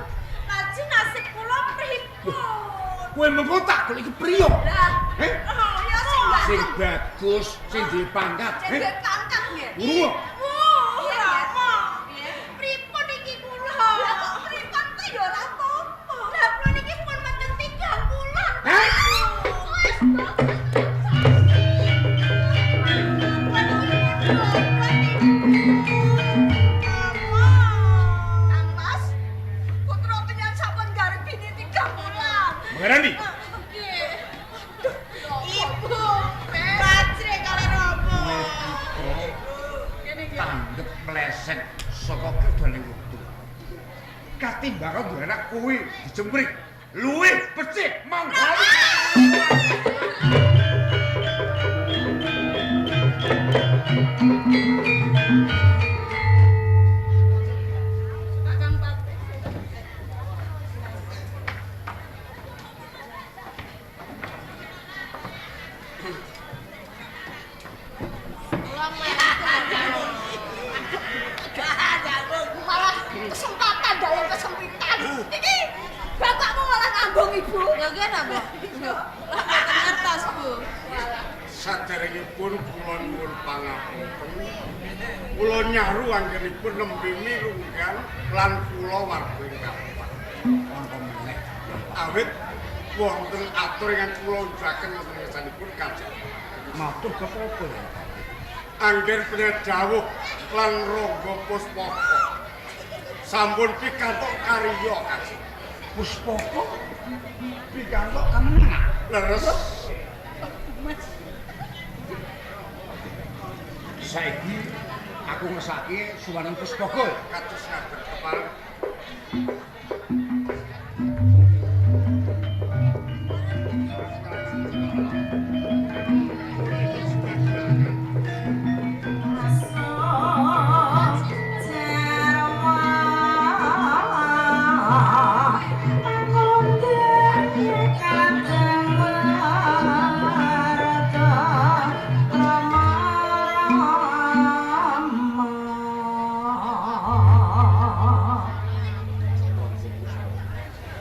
S9: Lajeng nasib kula pripun?
S7: Kowe mengko tak goleki priya.
S6: Lah,
S7: Eh?
S6: oh, ya sing
S7: Sing
S6: ganteng.
S7: bagus, sing duwe pangkat.
S6: Sing duwe pangkat, Ngger.
S7: Wurung.
S9: Wuh,
S6: Piye,
S9: Rama.
S6: Piye?
S9: Pripun iki kula?
S6: Lah kok pripun kuwi ya ora apa-apa.
S9: Lah kula niki pun menten 3 bulan.
S7: Hah?
S6: Kang Mas, putra panjenengan sampun garep bini 3 bulan.
S7: Mengerani?
S9: Nggih. Ibu, pajre kaliyan Rama.
S7: Tanggep meleset saka kerdane wektu. Katimbang duwe anak kowe dijemprik, luwih becik manggali.
S6: Kakang Patih. Malah kesempatan dalam kesempitan. Iki bapakmu malah ngambung ibu.
S9: Lha nggih napa? Lah mboten ngertos, Bu.
S5: Saderengipun kula nyuwun pangapunten. Kula nyaru anggenipun nembe mirunggan lan kula warga ing kapan.
S7: Ana meneh.
S5: Awit wonten atur ingkang kula unjaken wonten ngersanipun Kanjeng.
S7: Matur kapa apa ya?
S5: Anggen panjenengan dawuh lan Rangga Puspaka. Sampun pikantuk karya Kanjeng.
S7: Puspaka pikantuk kamenangan.
S5: Leres.
S7: Saiki aku ngesake suwaning Puspaka ya.
S5: Kados ngaten kepareng.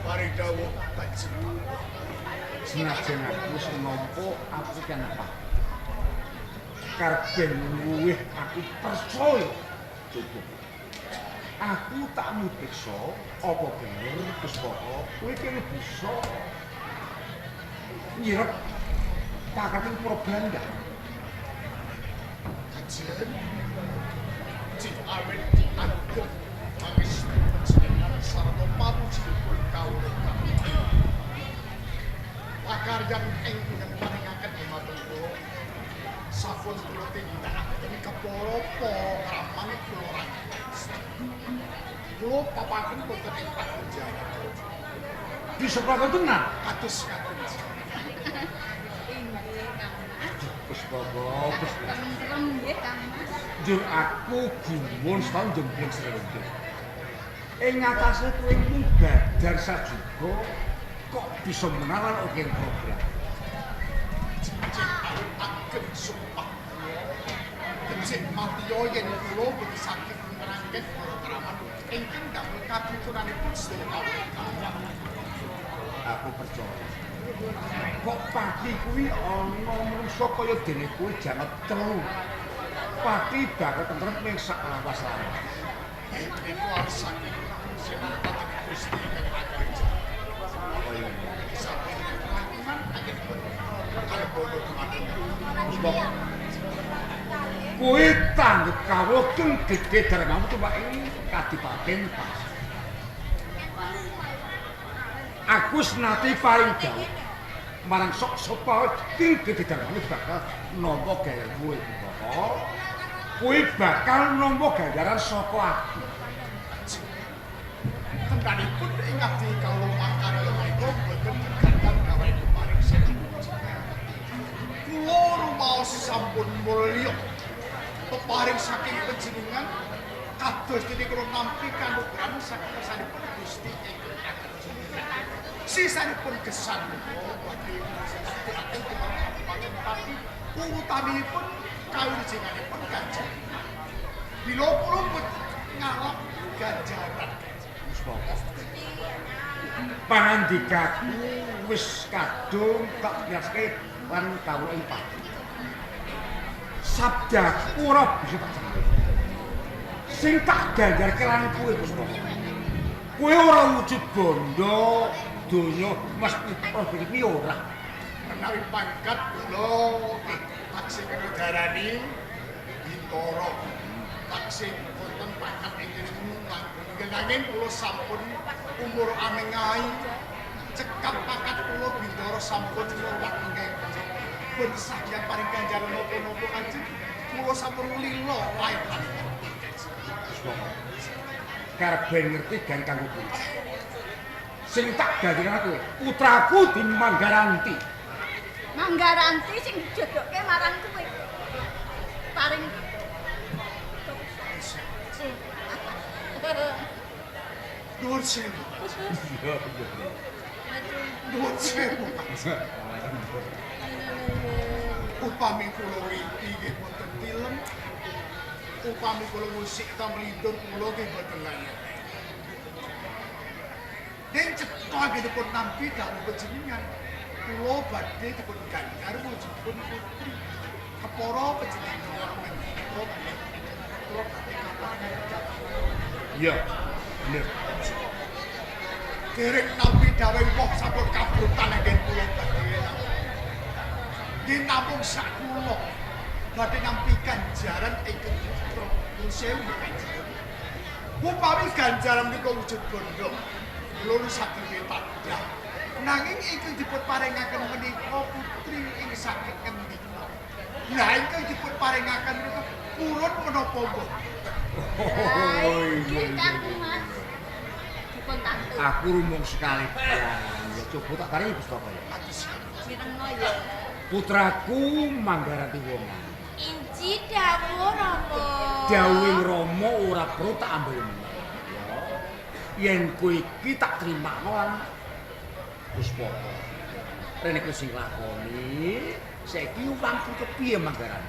S8: Mari dawuh Kanjeng.
S7: Senajan aku wis nampa aku kan apa. Karben luwih aku percaya. Cukup. Aku tak mriksa apa bener Puspaka kowe kene bisa nyirep pakating para Belanda.
S8: Kanjeng. Cik awit ageng pangestu panjenengan sarta pamujipun kawula kabeh. Pakaryan ingkang paringaken dhumateng kula sampun kula tindakaken kepara para kraman kula rangkes. Kula papaken wonten ing pakunjaran.
S7: Bisa praka tenan.
S8: Kados ngaten.
S6: Inggih, Kang Mas.
S7: Puspaka, Puspaka.
S6: Tentrem nggih, Kang Mas.
S7: Njur aku gumun setahun jembleng srengenge. Ing ngatasé kowe mung badar sajuga kok bisa menawan oke program.
S8: Cik awit ageng sumpah kula. Becik matiya yen kula boten saged ngrangken para kraman ingkang damel kapitunanipun sedaya kawula kawan.
S7: Aku percaya. Kok pati kuwi ana manungsa kaya dene kuwi janget telu. Pati bakal tentrem ning sak lawas-lawas.
S8: Iku awit saking Senopati Gusti ingkang ageng.
S7: Kaya
S8: Sampun kraman anggenipun kalebono dumateng
S7: Puspaka. Kuwi tanggep kawula keng gedhe darmamu tuwak ing kadipaten Pas. Aku senati paring dawuh marang sok sapa king gedhe darmamu bakal nampa gayamu Puspaka. Kuwi bakal nampa ganjaran saka aku.
S8: Tengganipun ing abdi kawula makarya menika boten kegantan gawe paring senopati. Kula rumaos sampun mulya peparing saking panjenengan kados dene kula nampi kanugrahan saking kersanipun Gusti ingkang ageng. Sisanipun gesang kula badhe akan Urutanipun kawilujenganipun Kanjeng. Bila kula mboten ngalap ganjaran.
S7: Pangandikaku wis kadung tak biaske lan kawula ing pati. Sabdaku ora bisa tak cengar. Sing tak ganjarke lan kowe Puspa. Kowe ora wujud bondo donya mas putra kuwi ora.
S8: Menawi pangkat kula taksih kena darani Bintara. Taksih wonten pangkat ingkang langkung nanging kula sampun umur anengahi cekap pangkat kula Bintara sampun lewat mengke. Pun sajian paring ganjaran napa-napa Kanjeng kula sampun lila lair lan
S7: karepe ngerti gan kanggo kuwi. Sing tak ganjaran kowe, putraku dimanggaranti.
S6: Manggaranti sing dijodohke marang kowe. Paring
S8: nuwun sewu. Nuwun sewu. Upami kula ngriki nggih boten tilem. Upami kula musik ta mlindur kula nggih boten layak. Den cetha anggenipun nampi dawuh panjenengan. Kula badhe dipun ganjar wujudipun putri. Kepara panjenengan menika kula badhe kaparingan.
S7: Iya, bener.
S8: Dereng nampi dawuh wong sampun kabrutan anggen kula badhe. Nggih namung sak kula badhe nampi ganjaran ingkang putra. Nuwun sewu Kanjeng. Upami ganjaran menika wujud bondo, kula saged pitadah. Nanging ingkang dipun paringaken menika putri ing saged ngendika. Lah ingkang dipun paringaken menika purun menapa mboten?
S7: Oh
S6: iya, Mas. Dipun tantu.
S7: Aku rumung sekali. Ya coba tak tarik pustaka ya.
S6: Mirengno ya.
S7: Putraku manggaranti wong.
S9: Inji dawuh Rama.
S7: Dawuhing Rama ora perlu tak ambil. Yen kowe iki tak trimakno lan Puspaka. Rene kowe sing lakoni, saiki wangku kepiye manggaran?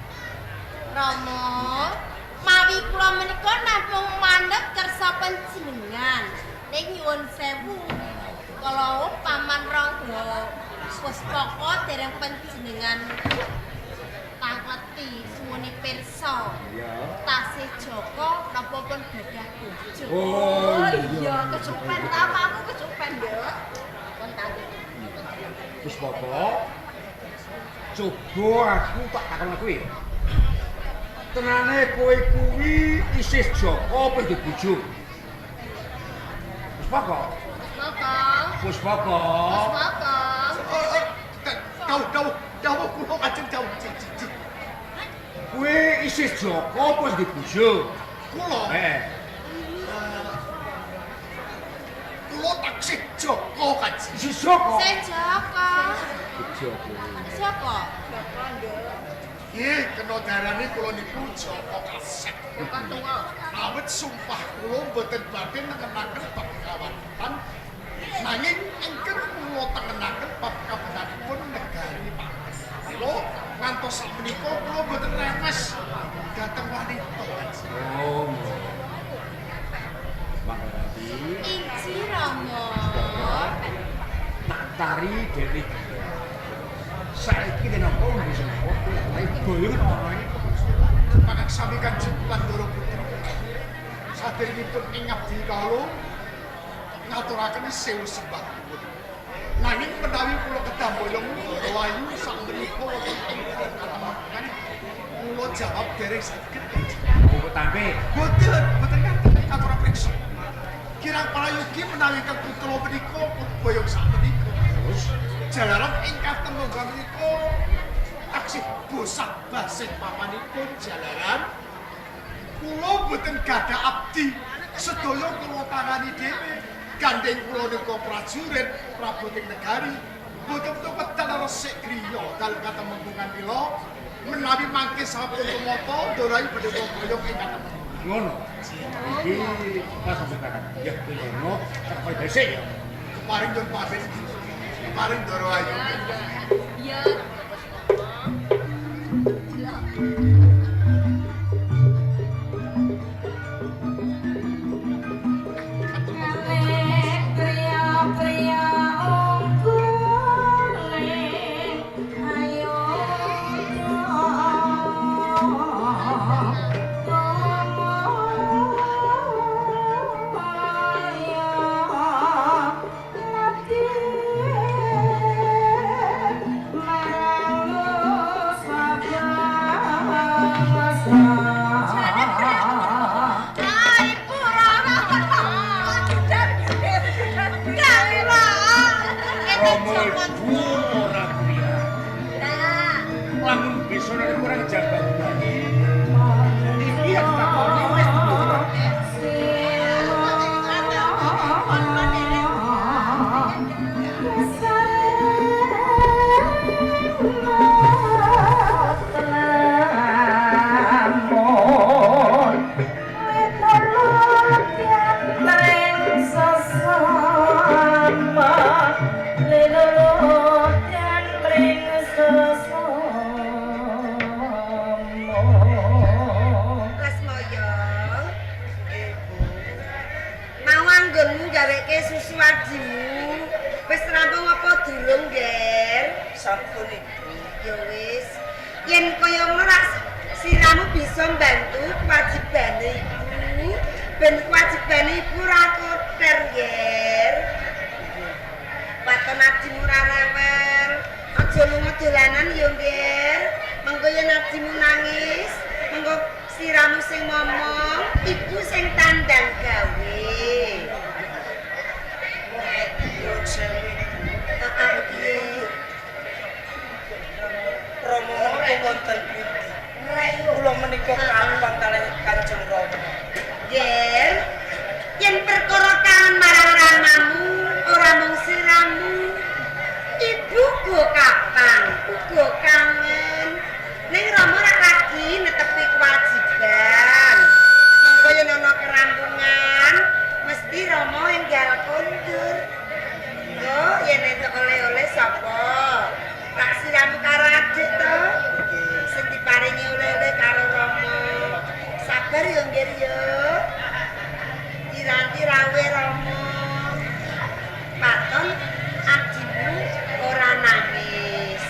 S9: Rama, mawi kula menika namung manut kersa panjenengan. Ning nyuwun sewu, kala paman Rangga Puspaka dereng panjenengan tangleti suwune pirsa.
S7: Iya.
S9: Tasih Jaka napa pun gadah bojo.
S7: Oh
S6: iya, kesupen ta aku kesupen yo. Pun tantu.
S7: Puspaka, coba aku tak takon kowe. Tenane kowe kuwi isih Jaka apa duwe bojo? Puspaka.
S6: Puspaka.
S7: Puspaka.
S6: Puspaka.
S8: Dawuh dawuh kula kajeng dawuh cici.
S7: Kowe isih Jaka apa duwe bojo?
S8: Kula.
S7: Heeh.
S8: Kula taksih Jaka Kanjeng.
S7: Isih Jaka.
S9: Isih Jaka.
S7: Jaka.
S9: Jaka.
S6: Jaka nduk.
S8: Nggih, kena darane kula niku Jaka kasep.
S6: Jaka tuwa.
S8: Awit sumpah kula mboten badhe nengenaken bab kawatan. Nanging ingkang kula tengenaken bab kabenanipun negari Paten. Kula ngantos sakmenika kula mboten rewes dhateng wanita.
S7: Oh. Manggaranti.
S9: Inji Rama.
S7: Tak tari dhewe. Saiki kenapa bisa kok boyong ana iki.
S8: Mangak sami Kanjeng lan Ndara Putra. Saderengipun ing ngabdi kawula ngaturaken sewu sembah nuwun. Nanging menawi kula kedah boyong Ndara Ayu sakmenika wonten ing katemenggungan kula jawab dereng saged Kanjeng.
S7: Mbok tampi.
S8: Boten, boten ngaten katur priksa. Kirang prayogi menawi ingkang putra menika boyong sakmenika.
S7: Terus
S8: jalaran ing katemenggungan menika taksih bosah basih papanipun jalaran kula boten gadah abdi sedaya kula tangani dhewe. Gandeng kula nika prajurit praboting negari boten wekdal resik griya dalem katemenggungan mila menawi mangke sampun tumata Ndara Ayu badhe boyong ing katemenggungan.
S7: Ngono. Iki pas sampeyan. Ya ngono, tak koyo dhisik ya.
S8: Keparing nyuwun pamit. Keparing Ndara Ayu.
S6: Iya.
S7: sonane kurang jabang bayi. Iki yang takoni wis diturunke.
S3: Susu adimu wis rampung apa durung, Ger?
S4: Sampun, Ibu.
S3: Ya wis. Yen kaya ngono rak siramu bisa mbantu kewajibane ibu. Ben kewajibane ibu ra koter, Ger. Waton adimu ra rewel. Aja lunga dolanan ya, Ger. Mengko yen adimu nangis, mengko siramu sing ngomong, ibu sing tandang gawe.
S4: Rama menika wonten pundi? Kula menika kapan kalih Kanjeng Rama?
S3: Ger, yen perkara kangen marang ramamu, ora mung siramu. Ibu go kapan? Uga kangen. Ning Rama ora lagi netepi kewajiban. Mengko yen ana kerampungan, mesti Rama enggal kondur. Yo, yen entuk oleh-oleh sapa? Rak siramu karo adik to? Sing diparingi oleh-oleh karo Rama. Sabar yo, Ngger yo. Diranti rawe Rama. Paton adimu ora nangis.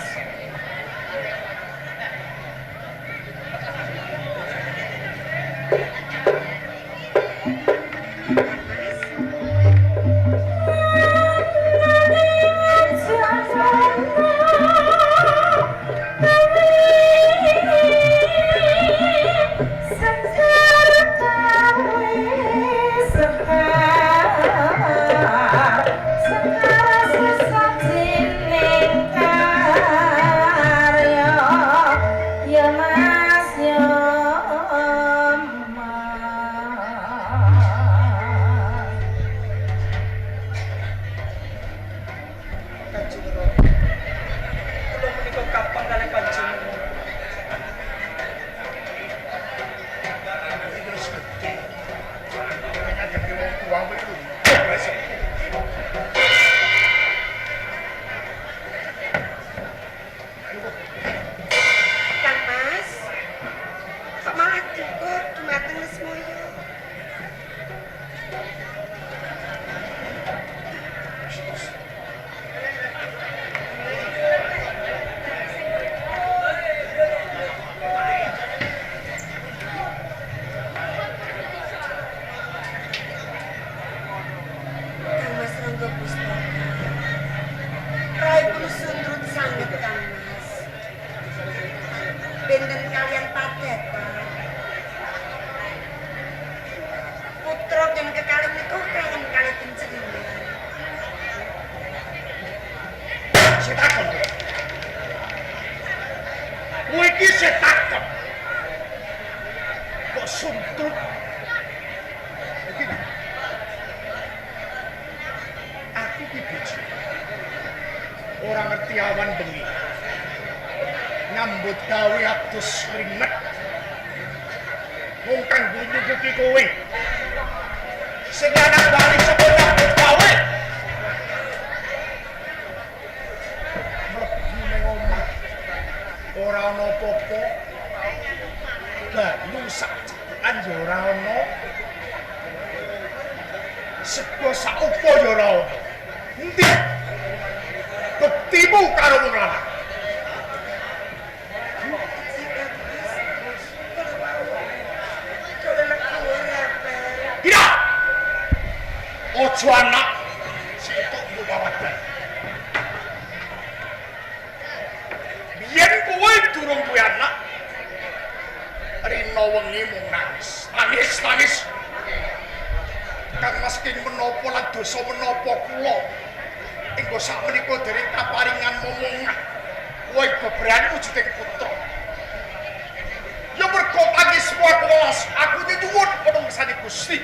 S8: iku aku welas, aku nyuwun ana ngersane Gusti.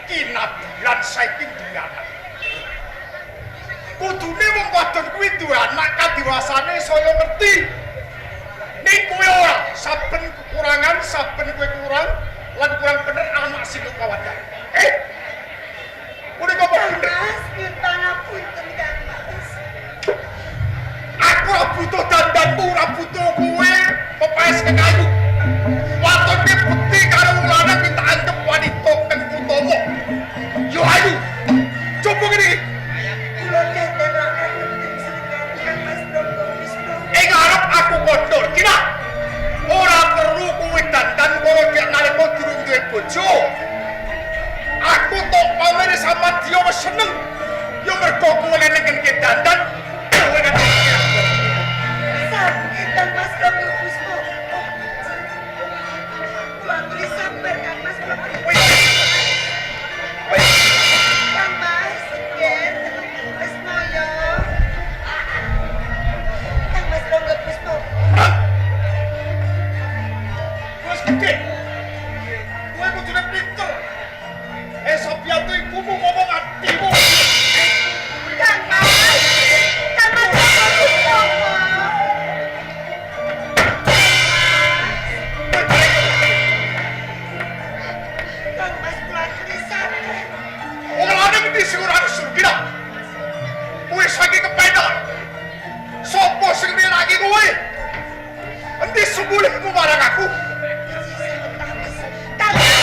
S8: Kinadilan saiki duwe anak. Kudune wong wadon kuwi duwe anak kadiwasane saya ngerti. Ning kowe ora, saben kekurangan, saben kowe kurang lan kurang bener anak sing kawadan. Punika apa bener?
S3: Mas, nyuwun pangapunten Kang Mas.
S8: Aku ora butuh dandanmu, ora butuh kowe pepaes kekayu. Waton ki bekti karo wong lanang minta anggep wanita kang utama. Yo ayu. Coba ngene iki.
S3: Kula dandan ora ngerti senengane Kang Mas Rangga Puspoko.
S8: Ing arep aku kondor, kira ora perlu kowe dandan karo dek nalika durung duwe bojo. Aku tok pamere sama dia wis seneng. Yo mergo kowe nengenke dandan, kowe kan
S3: Sampun Kang Mas Rangga Puspoko. Kula aturi sabar Kang Mas kula aturi. Kang Mas, nggih, Lesmoyo. Kang Mas Rangga Puspoko.
S8: Wis gedhe. Kowe kudune pinter. Sopianto iku ngomong atimu.
S3: Kang Mas. Kang Mas Rangga Puspoko. Kang Mas kula aturi sabar.
S8: Wong lanang endi sing ora nesu kira? Kowe saiki kepenak. Sopo sing nilaki kowe? Endi sembulihmu marang aku?
S3: Kang Mas.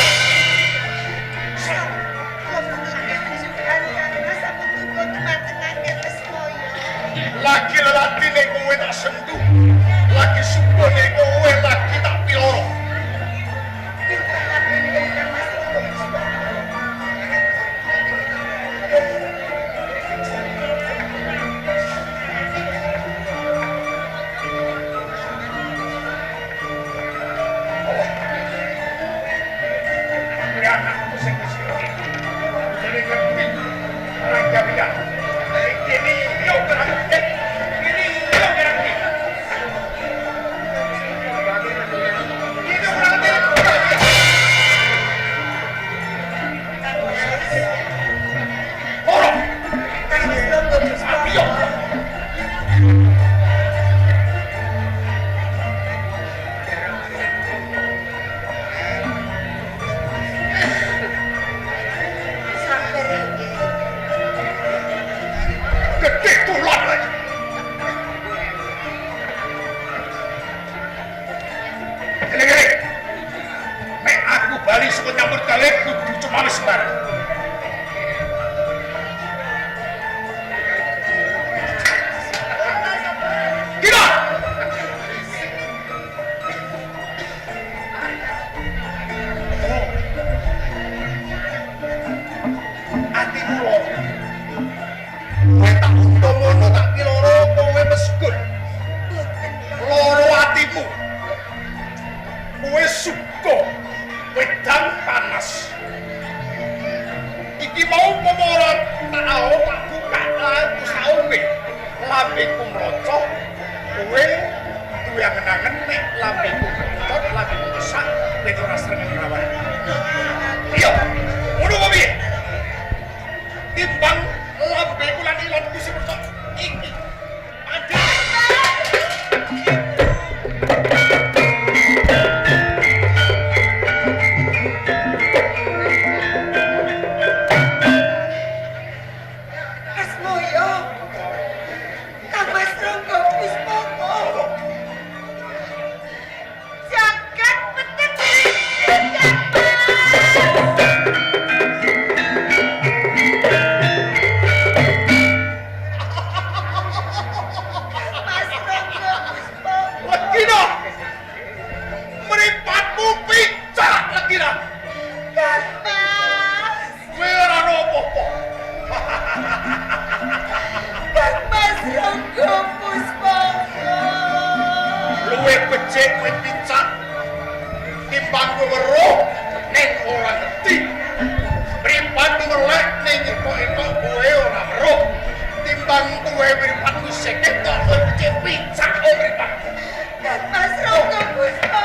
S3: Kula pundhut unjukan Kang Mas sampun tunggu dumateng Lesmoyo.
S8: Lagi lelatine kowe tak sentuh. Lagi subone kowe lagi tak piloro.
S3: Nyuwun pangapunten Kang Mas Rangga Puspoko.
S8: Kuwi anakku sing wis gedhe. Kudune ngerti marang gawean. Kene yo ngerti. Kene yo ngerti. Kene ora ngerti. Ora.
S3: Kang Mas Rangga Puspoko.
S8: Ayo.
S3: Sabar nggih.
S8: Gedhe tulon lagi. Kene-kene. Nek aku bali saka nyambut gawe kudu cemawis bareng. Kira. Atimu loro. Kowe tak utomono tak piloro kowe meskun.
S3: Boten Kang.
S8: Loro atimu. Kowe suka wedang panas. Iki mau umpama ora tak ao tak buka terus tak ombe. Lambeku mrocoh, kowe duwe angen-angen nek lambeku mrocot, lambeku kesak, kowe ora srengeng nglawan. Iya, ngono kok piye? Timbang lambeku lan ilonku sing mrocot iki. Adek.
S3: Asmoyo. Kang Mas Rangga Puspoko. Jagat peteng Kang Mas Rangga Puspoko.
S8: Legina. Mripatmu picak Legina.
S3: Kang Mas.
S8: Kowe ora ono apa-apa.
S3: Kang Mas Rangga Puspoko.
S8: Luwih becik kowe picak timbang kowe weruh ning ora ngerti. Mripatmu melek ning etok-etok kowe ora weruh. Timbang kowe mripatmu isih ketok kowe becik picak mripatmu.
S3: Kang Mas Rangga Puspoko.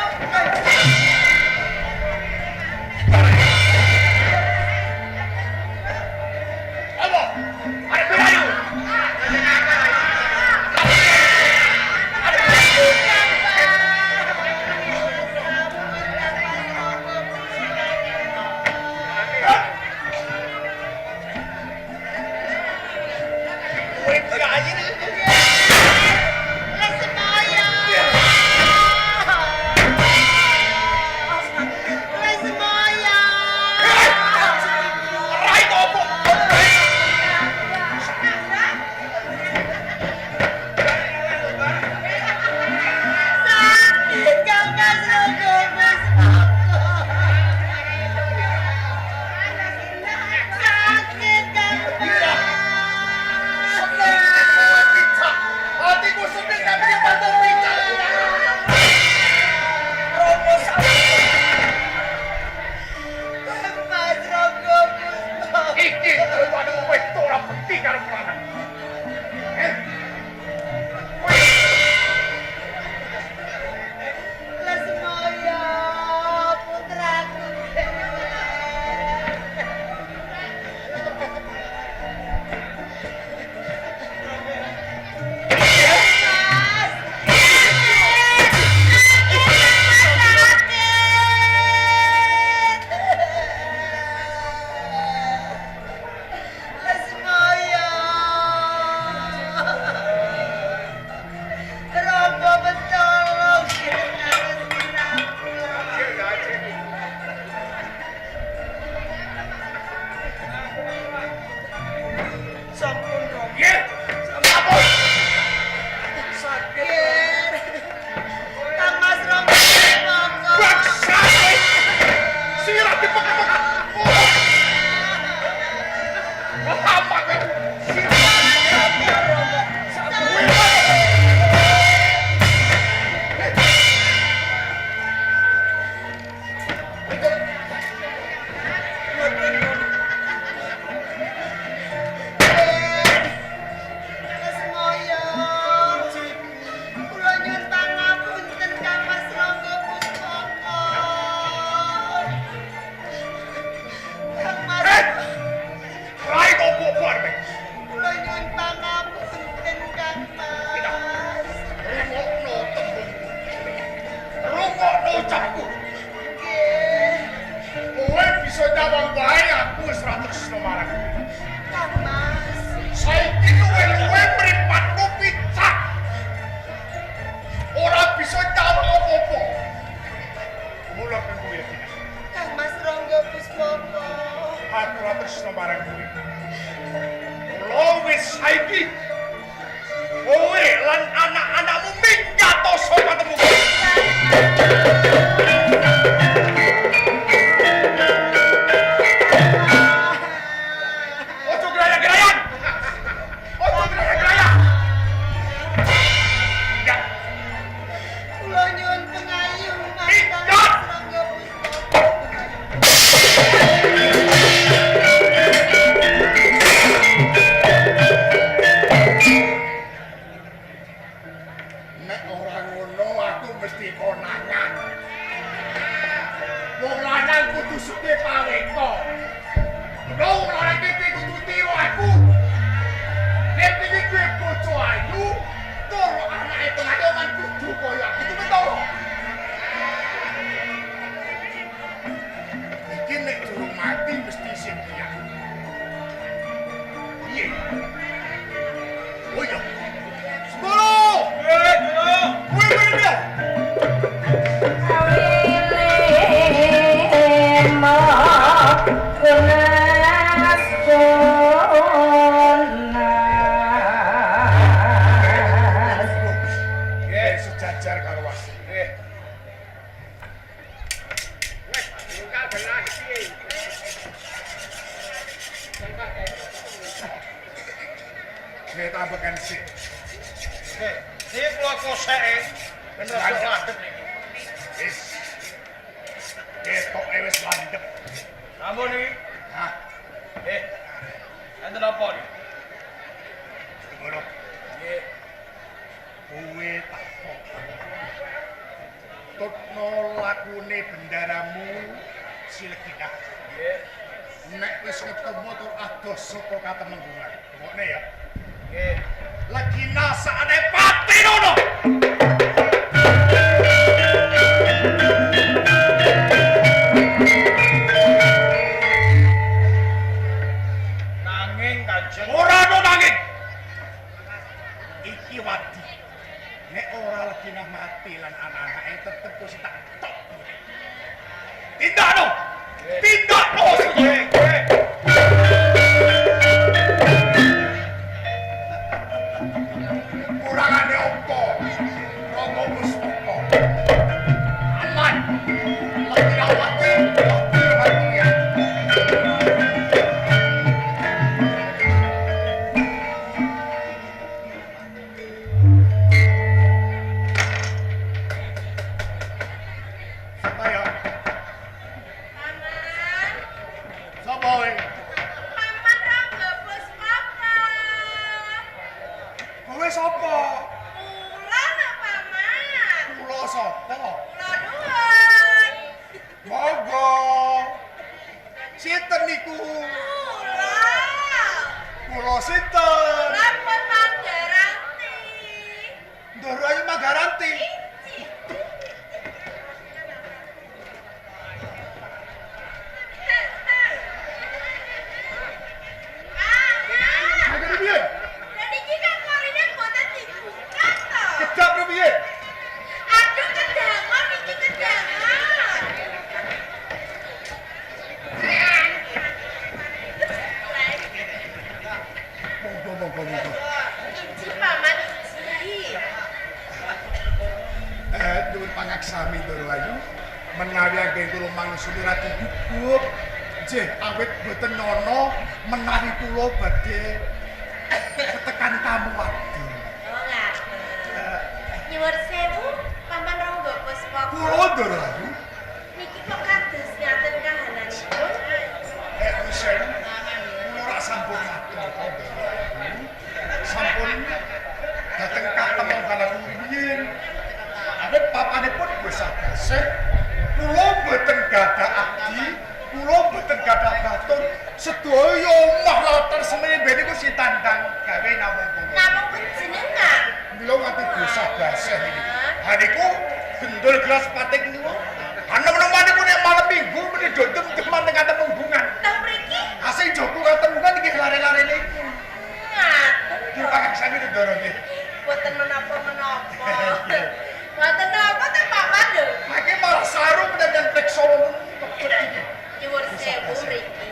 S8: Nyawang wae aku wis ora tresno marang kowe.
S3: Kang Mas.
S8: Saiki luwe-luwe mripatmu picak. Ora bisa nyawang apa-apa. Mula kang kowe yakin.
S3: Kang Mas Rangga Puspoko.
S8: Aku ora tresno marang kowe. Mula wis saiki kowe lan anak-anakmu minggat saka temu. Ojo geraya-gerayan. Ojo geraya-gerayan. Minggat.
S3: Kula nyuwun pengayom Mas Kang
S8: Minggat.
S3: Mas Rangga Puspoko.
S8: Nek ora ngono aku mesti konangan. Wong lanang kudu sugih paweka. Lho wong lanang iki kudu tiru aku. Nek iki duwe bojo ayu, tur anake pengayoman kudu kaya aku Mentoro. Iki nek durung mati mesti isih piye. Piye? Oh iya. Sepuluh! Kuwi kuwi piye? Nggih, sejajar karo wasi. Nggih. Nggih, tambahan sik.
S4: Nggih, niki kula koseke ben rada landhep niki.
S8: Wis. Ketoke wis landhep.
S4: Sampun niki.
S8: Hah,
S4: Enten apa niki?
S8: ngono.
S4: Nggih.
S8: Kowe tak kok. Tutno lakune bendaramu Sileginah.
S4: Nggih.
S8: Nek wis ketemu tur adoh saka katemenggungan. Ngene ya.
S4: Nggih.
S8: Legina saane pati nono.
S4: Nanging Kanjeng
S8: Ora ono nanging. Iki wadi. Nek ora Legina mati lan anak-anake tetep wis tak tok. Tindakno. Tindakno sing
S4: Nggih, nggih.
S8: Kurangane opo? Rangga Puspoko. Aman. Legina mati, mati mati ya. Sapa ya?
S9: Paman,
S8: Sapa kowe?
S9: Paman Rangga Puspoko.
S8: Kowe sapa?
S9: Kula lho Paman.
S8: Kula sapa?
S9: Kula nuwun.
S8: Monggo. Sinten niku?
S9: Kula.
S8: Kula sinten?
S9: Kula pun Manggaranti.
S8: Ndoro Ayu Manggaranti.
S9: Paman.
S8: Mangga piye?
S9: Dan iki kan korine mboten dibuka to.
S8: Kedap piye?
S9: Aduh kedangon iki kedangon.
S8: Monggo monggo monggo.
S9: Iji paman iji.
S8: Nuwun pangaksami Ndoro Ayu. Menawi anggen kula manungsa radi gugup. Nggih, awit boten nono menawi kula badhe ketekan tamu wadi.
S9: Oh ngaten. Nyuwun sewu paman Rangga Puspoko.
S8: Kula Ndoro Ayu.
S9: Niki kok kados ngaten kahananipun?
S8: Husen, kula rak sampun matur to Ndoro Ayu. Sampun dhateng katemenggan aku riyin. Awit papanipun bosah gasih. Kula mboten gadah abdi, kula mboten gadah batur. Sedaya omah latar semene niku sitandang gawe namung kula.
S9: Namung panjenengan.
S8: Mila nganti bosah gasih niki. Ha niku gendul gelas pating niku. Ha nem-neman niku nek malam Minggu meni do dem-deman teng Katemenggungan.
S9: Teng mriki?
S8: Ah sing jogo Katemenggungan iki lare-lare niku.
S9: Ngaten.
S8: Dipangak sami Ndoro nggih.
S9: Boten menapa-menapa. Boten napa ta Paman lho.
S8: Mangke malah saru menawi priksa wong kebet iki.
S9: Nyuwun sewu mriki.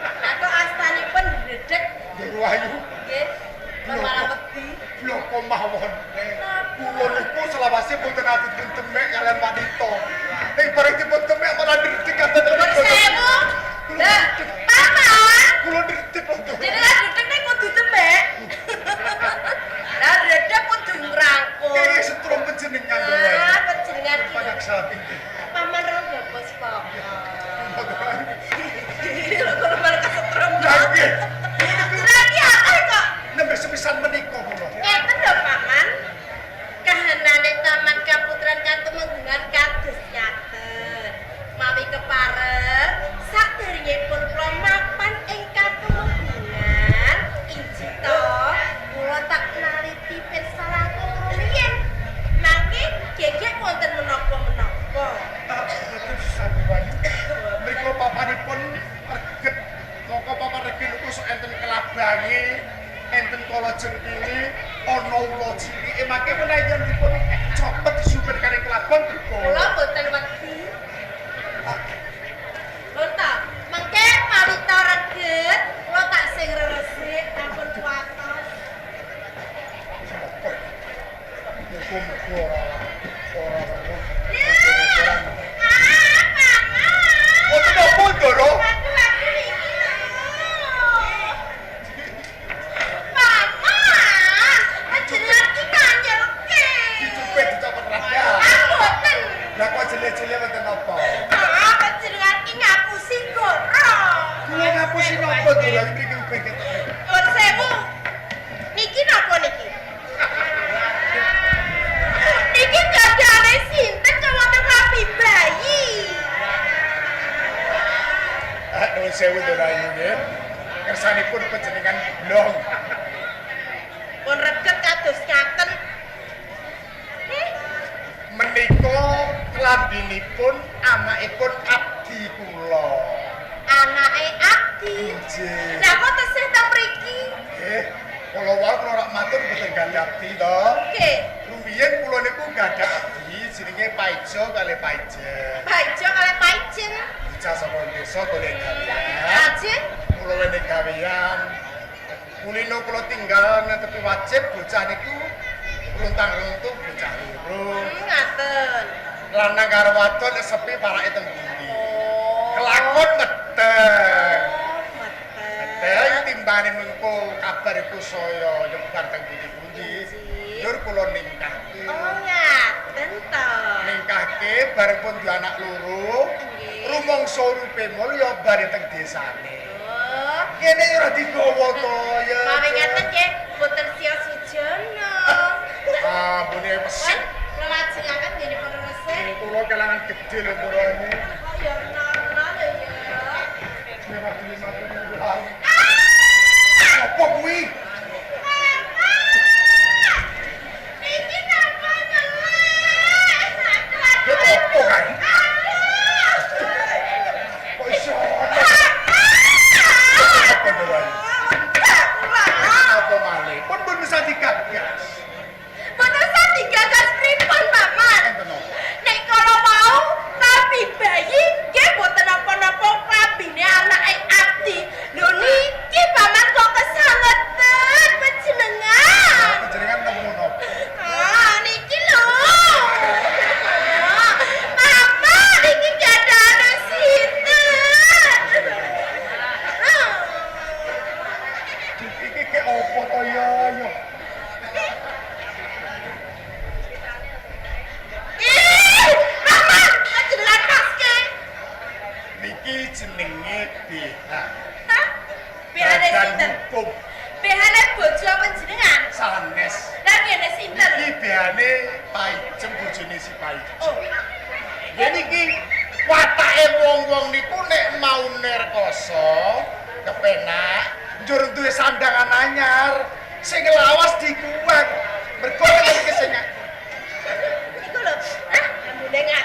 S9: Lah kok astanipun ndredeg
S8: Ndoro Ayu.
S9: nggih. Kok malah wedi.
S8: Bloko mawon. Kula niku selawase boten ati dipun demek kalian wanita. Ning bareng dipun demek malah ndredeg kados
S9: Sewu. Lah, Paman.
S8: Kula ndredeg lho.
S9: Jenengan ndredeg nek kudu demek. Lah ndredeg kudu ngrangkul.
S8: Kene setrum panjenengan Ndoro Ayu.
S9: Ah, panjenengan ki.
S8: Panyak sami.
S9: Paman Rangga Puspaka. Lho kok malah kesetrum.
S8: Lah nggih.
S9: Lagi akeh kok.
S8: Nembe sepisan menika kula.
S9: Ngeten lho Paman. Kahanane Taman Kaputren Katumenggungan kados ngaten. Mawi kepareng saderengipun kula mapan ing Katumenggungan, inji to kula tak naliti pirsa langkung rumiyin. Mangke gegek wonten menapa-menapa.
S8: Ah, boten sami wae. Mriku papanipun reget. Mongko papan reget niku sok enten kelabange, enten kala jengkile, ana ula cilike. Mangke menawi yen dipun copet disupir kali kelabang pripun?
S9: Kula boten wedi. Lho ta, mengke mawi ta reget, kula tak sing reresik ampun kuwatos.
S8: Muga-muga ora ora.
S9: Ya. Ah, Paman.
S8: Wonten apa, Ndoro?
S9: Aku aku iki lho. Paman, panjenengan ki nganyelke.
S8: Dicupit dicopot rada.
S9: Ah, boten.
S8: Lah kok jele-jele wonten apa?
S9: Ah, panjenengan ki ngapusi goro.
S8: Kula ngapusi napa, Ndoro? Mriki ubeh ketok.
S9: Nuwun sewu. Niki napa niki? Niki gadane sinten kok wonten rapi bayi?
S8: Ah, nuwun sewu Ndoro Ayu nggih. Kersanipun panjenengan blong.
S9: Pun reget kados ngaten.
S8: Menika klambinipun anakipun abdi kula.
S9: Anake abdi.
S8: Nggih.
S9: Lah kok tesih teng mriki?
S8: Nggih, kula wau kula rak matur mboten gadah abdi to.
S9: Nggih.
S8: Rumiyin kula niku gadah abdi jenenge Paijo kalih Paijen.
S9: Paijo kalih Paijen.
S8: Bocah saka desa golek gawean.
S9: Lajeng
S8: Kula wene gawean. Kulino kula tinggal netepi wajib bocah niku runtang-runtuh bocah loro.
S9: Ngaten.
S8: Lanang karo wadon nek sepi parake teng pundi.
S9: Oh.
S8: Kelakon meteng.
S9: Oh, meteng.
S8: Meteng timbane mengko kabar iku saya nyebar teng pundi-pundi. Njur kula ningkahke.
S9: Oh, ngaten to.
S8: Ningkahke bareng pun duwe anak loro.
S9: Nggih.
S8: Rumangsa uripe mulya bare teng desane.
S9: Oh.
S8: Kene ora digawa to ya.
S9: Mawi ngaten nggih, boten siya sujono.
S8: Ah, bune pesik.
S9: Kula lajengaken nggih pun resik.
S8: Kula kelangan gedhe lho Ndoro ini.
S9: Kok ya ora-ora lho ya.
S8: Apa kuwi?
S9: Niki napa nyelek?
S8: Lho apa kae? Kok iso ana? Apa Ndoro? Apa malih? Pun pun bisa digagas.
S9: Manusa digagas pripun, Paman?
S8: Enten apa?
S9: Nek kala wau tapi bayi nggih mboten napa-napa klambine anake abdi. Lho niki Paman kok kesangeten panjenengan.
S8: Panjenengan nemu napa?
S9: Ah, niki lho. Mama, niki gadane sinten?
S8: Iki ke apa to ya? Ya.
S9: Ih, Mama, panjenengan paske.
S8: Niki jenenge BH.
S9: Hah? BH-ne
S8: Badan
S9: sinten?
S8: Hukum
S9: BH-ne bojo panjenengan.
S8: sanes.
S9: Lah ngene sinten?
S8: Iki BH-ne Paijem bojone si Paijem.
S9: Oh.
S8: Ya niki watake wong-wong niku nek mau nerkoso kepenak njur duwe sandangan anyar sing lawas dikuwek. Mergo nek iki sing
S9: Iku lho. Hah, ambune ngaten.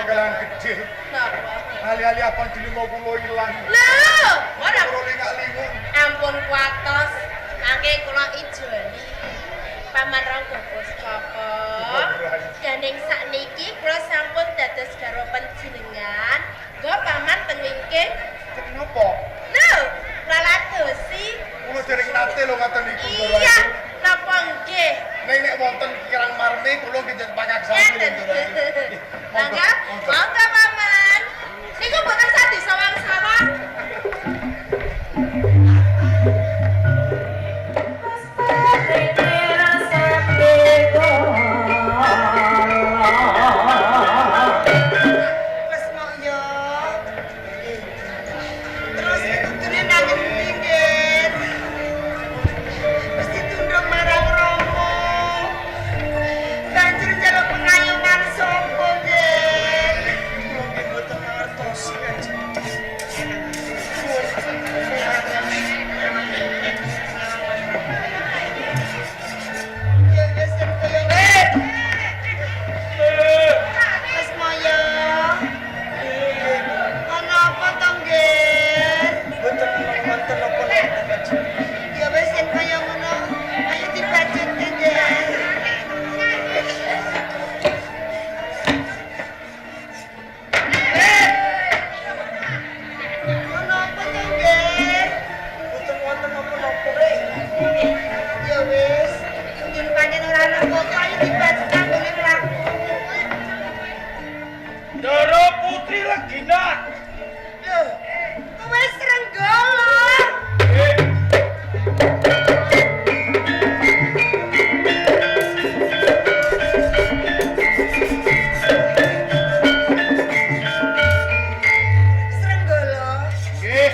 S8: kelangan gedhe.
S9: Napa?
S8: Ali-ali abang dilunga kula ilang.
S9: Lho, ora
S8: Kula lingak-lingung.
S9: Ampun kuatos, mangke kula ijoli. Paman Rangga Puspaka. Ganing sakniki kula sampun dados garwa panjenengan. Nggo paman ten wingking.
S8: Kenapa?
S9: Lho, kula ladosi.
S8: Kula dereng nate lho ngaten niku Ndara.
S9: Iya, napa nggih?
S8: Nek nek wonten kirang marmi kula nggih njen pakaksami
S9: Ngeten.
S8: Ndara.
S9: Mangga, monggo paman. Niku mboten sadi sawang-sawang.
S3: Lesmoyo. Terus kudune nang endi, Nggih? Wis ditundung marang Rama. Banjur njaluk pengayoman sapa, Nggih?
S4: Kula nggih mboten mangertosi Kanjeng.
S3: Ya wis yen kaya ngene. Lesmoyo. Ana apa to, Nggih?
S4: Mboten wonten napa-napa Kanjeng.
S3: Ya wis yen kaya ngono, ayo dibacutke, Nggih. Ana apa to, Nggih?
S4: Mboten wonten napa-napa rek.
S3: Ya wis, yen pancen ora ana apa-apa ayo dibacut anggone mlaku.
S4: Ndara Putri Legina.
S3: Lho, kowe Srenggala. Srenggala.
S8: Nggih.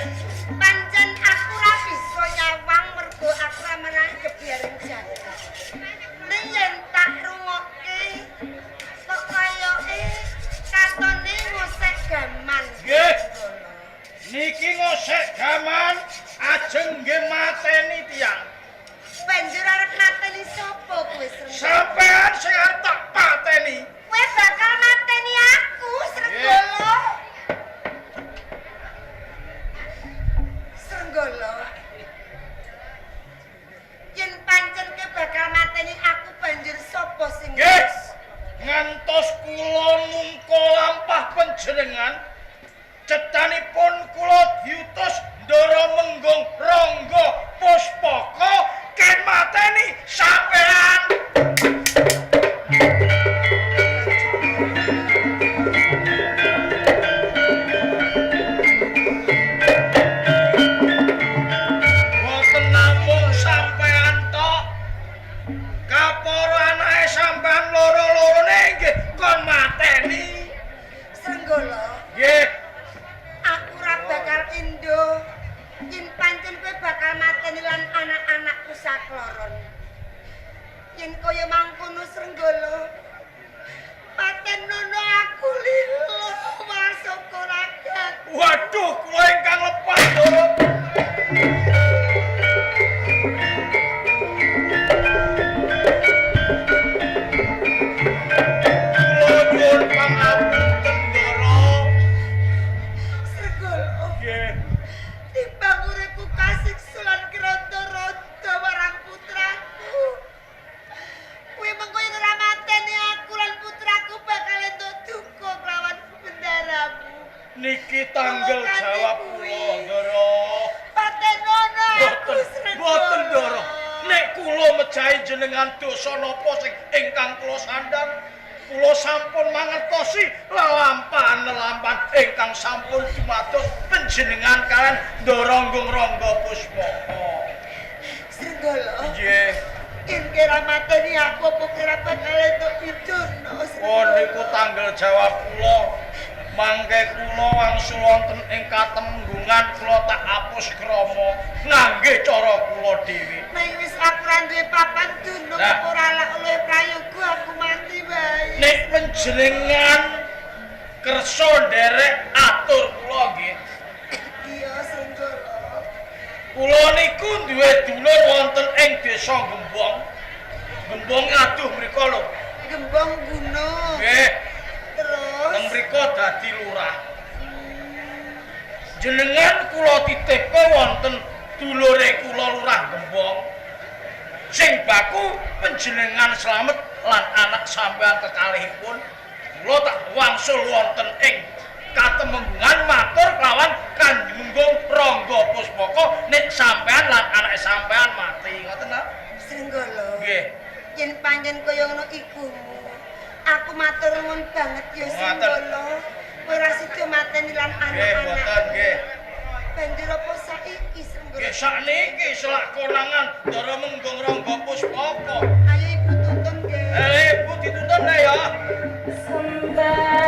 S3: Pancen aku ora bisa nyawang mergo aku ora menawi gebyareng jagat. Ning yen tak rungokke kok kayoke katone ngosek gaman.
S4: Nggih. Niki ngosek gaman ajeng nggih mateni tiyang.
S3: Banjur arep mateni sapa kowe Srenggala?
S4: Sampean sing arep tak pateni.
S3: Kowe bakal mateni aku, Srenggala. Srenggala. Yen pancen kowe bakal mateni aku banjur sapa sing
S4: Nggih. Ngantos kula nungka lampah panjenengan, cetanipun kula diutus Ndara Menggung Rangga Puspaka ken mateni sampean. Boten namung sampean tok. Kapara anake sampean loro-lorone nggih kon mateni.
S3: Srenggala?
S4: Nggih.
S3: Aku ora bakal indo. Yen pancen kowe bakal mateni lan anak-anakku sakloron. Yen kaya mangkono Srenggala, patenono aku lilo wasaka ragat.
S4: Waduh, kula ingkang lepat, Ndara. Kula nyuwun pangapunten, Ndara.
S3: Srenggala,
S4: Nggih.
S3: timbang uripku kasiksa lan keronto-ronto marang putraku. Kowe mengko yen ora mateni aku lan putraku bakal entuk duka kelawan bendaramu.
S4: Niki tanggal
S3: Kula kanthi
S4: jawab
S3: kuwi.
S4: kula, Ndara.
S3: Patenono aku
S4: Boten,
S3: Srenggala.
S4: boten, Ndara. Nek kula mejahi jenengan dosa napa sing ingkang kula sandhang, kula sampun mangertosi lelampahan-lelampahan ingkang sampun dumados panjenengan kalian Ndara Nggung Rangga Puspaka.
S3: Srenggala.
S4: Nggih.
S3: Yen kira mateni aku apa kira bakal entuk pidana?
S4: Oh niku tanggal jawab kula. Mangke kula wangsul wonten ing katemenggungan kula tak apus krama ngangge cara kula dhewe.
S3: Ning wis aku ora duwe papan dunung
S4: Nah.
S3: ora lak luwih prayoga aku mati wae.
S4: Nek panjenengan kersa nderek atur kula nggih.
S3: Iya Srenggala.
S4: Kula niku duwe dulur wonten ing desa Gembong. Gembong aduh mriku lho.
S3: Gembong gunung.
S4: Nggih,
S3: Terus
S4: teng mriko dadi lurah. Jenengan kula titipke wonten dulure kula Lurah Gembong. Sing baku panjenengan slamet lan anak sampean kekalihipun kula tak wangsul wonten ing katemenggungan matur kelawan Kanjeng Rangga Puspaka nek sampean lan anake sampean mati ngoten ta?
S3: Srenggala.
S4: Nggih.
S3: Yen pancen kaya ngono ikumu, aku matur nuwun banget ya
S4: Ngoten.
S3: Srenggala. Kowe ora sida mateni lan
S4: Nggih,
S3: anak-anak.
S4: mboten nggih.
S3: Banjur apa saiki Srenggala?
S4: Nggih sakniki selak konangan Ndara Menggung Rangga Puspaka.
S3: Ayo ibu tuntun nggih.
S4: Eh, Ibu dituntun le ya.
S9: Sembah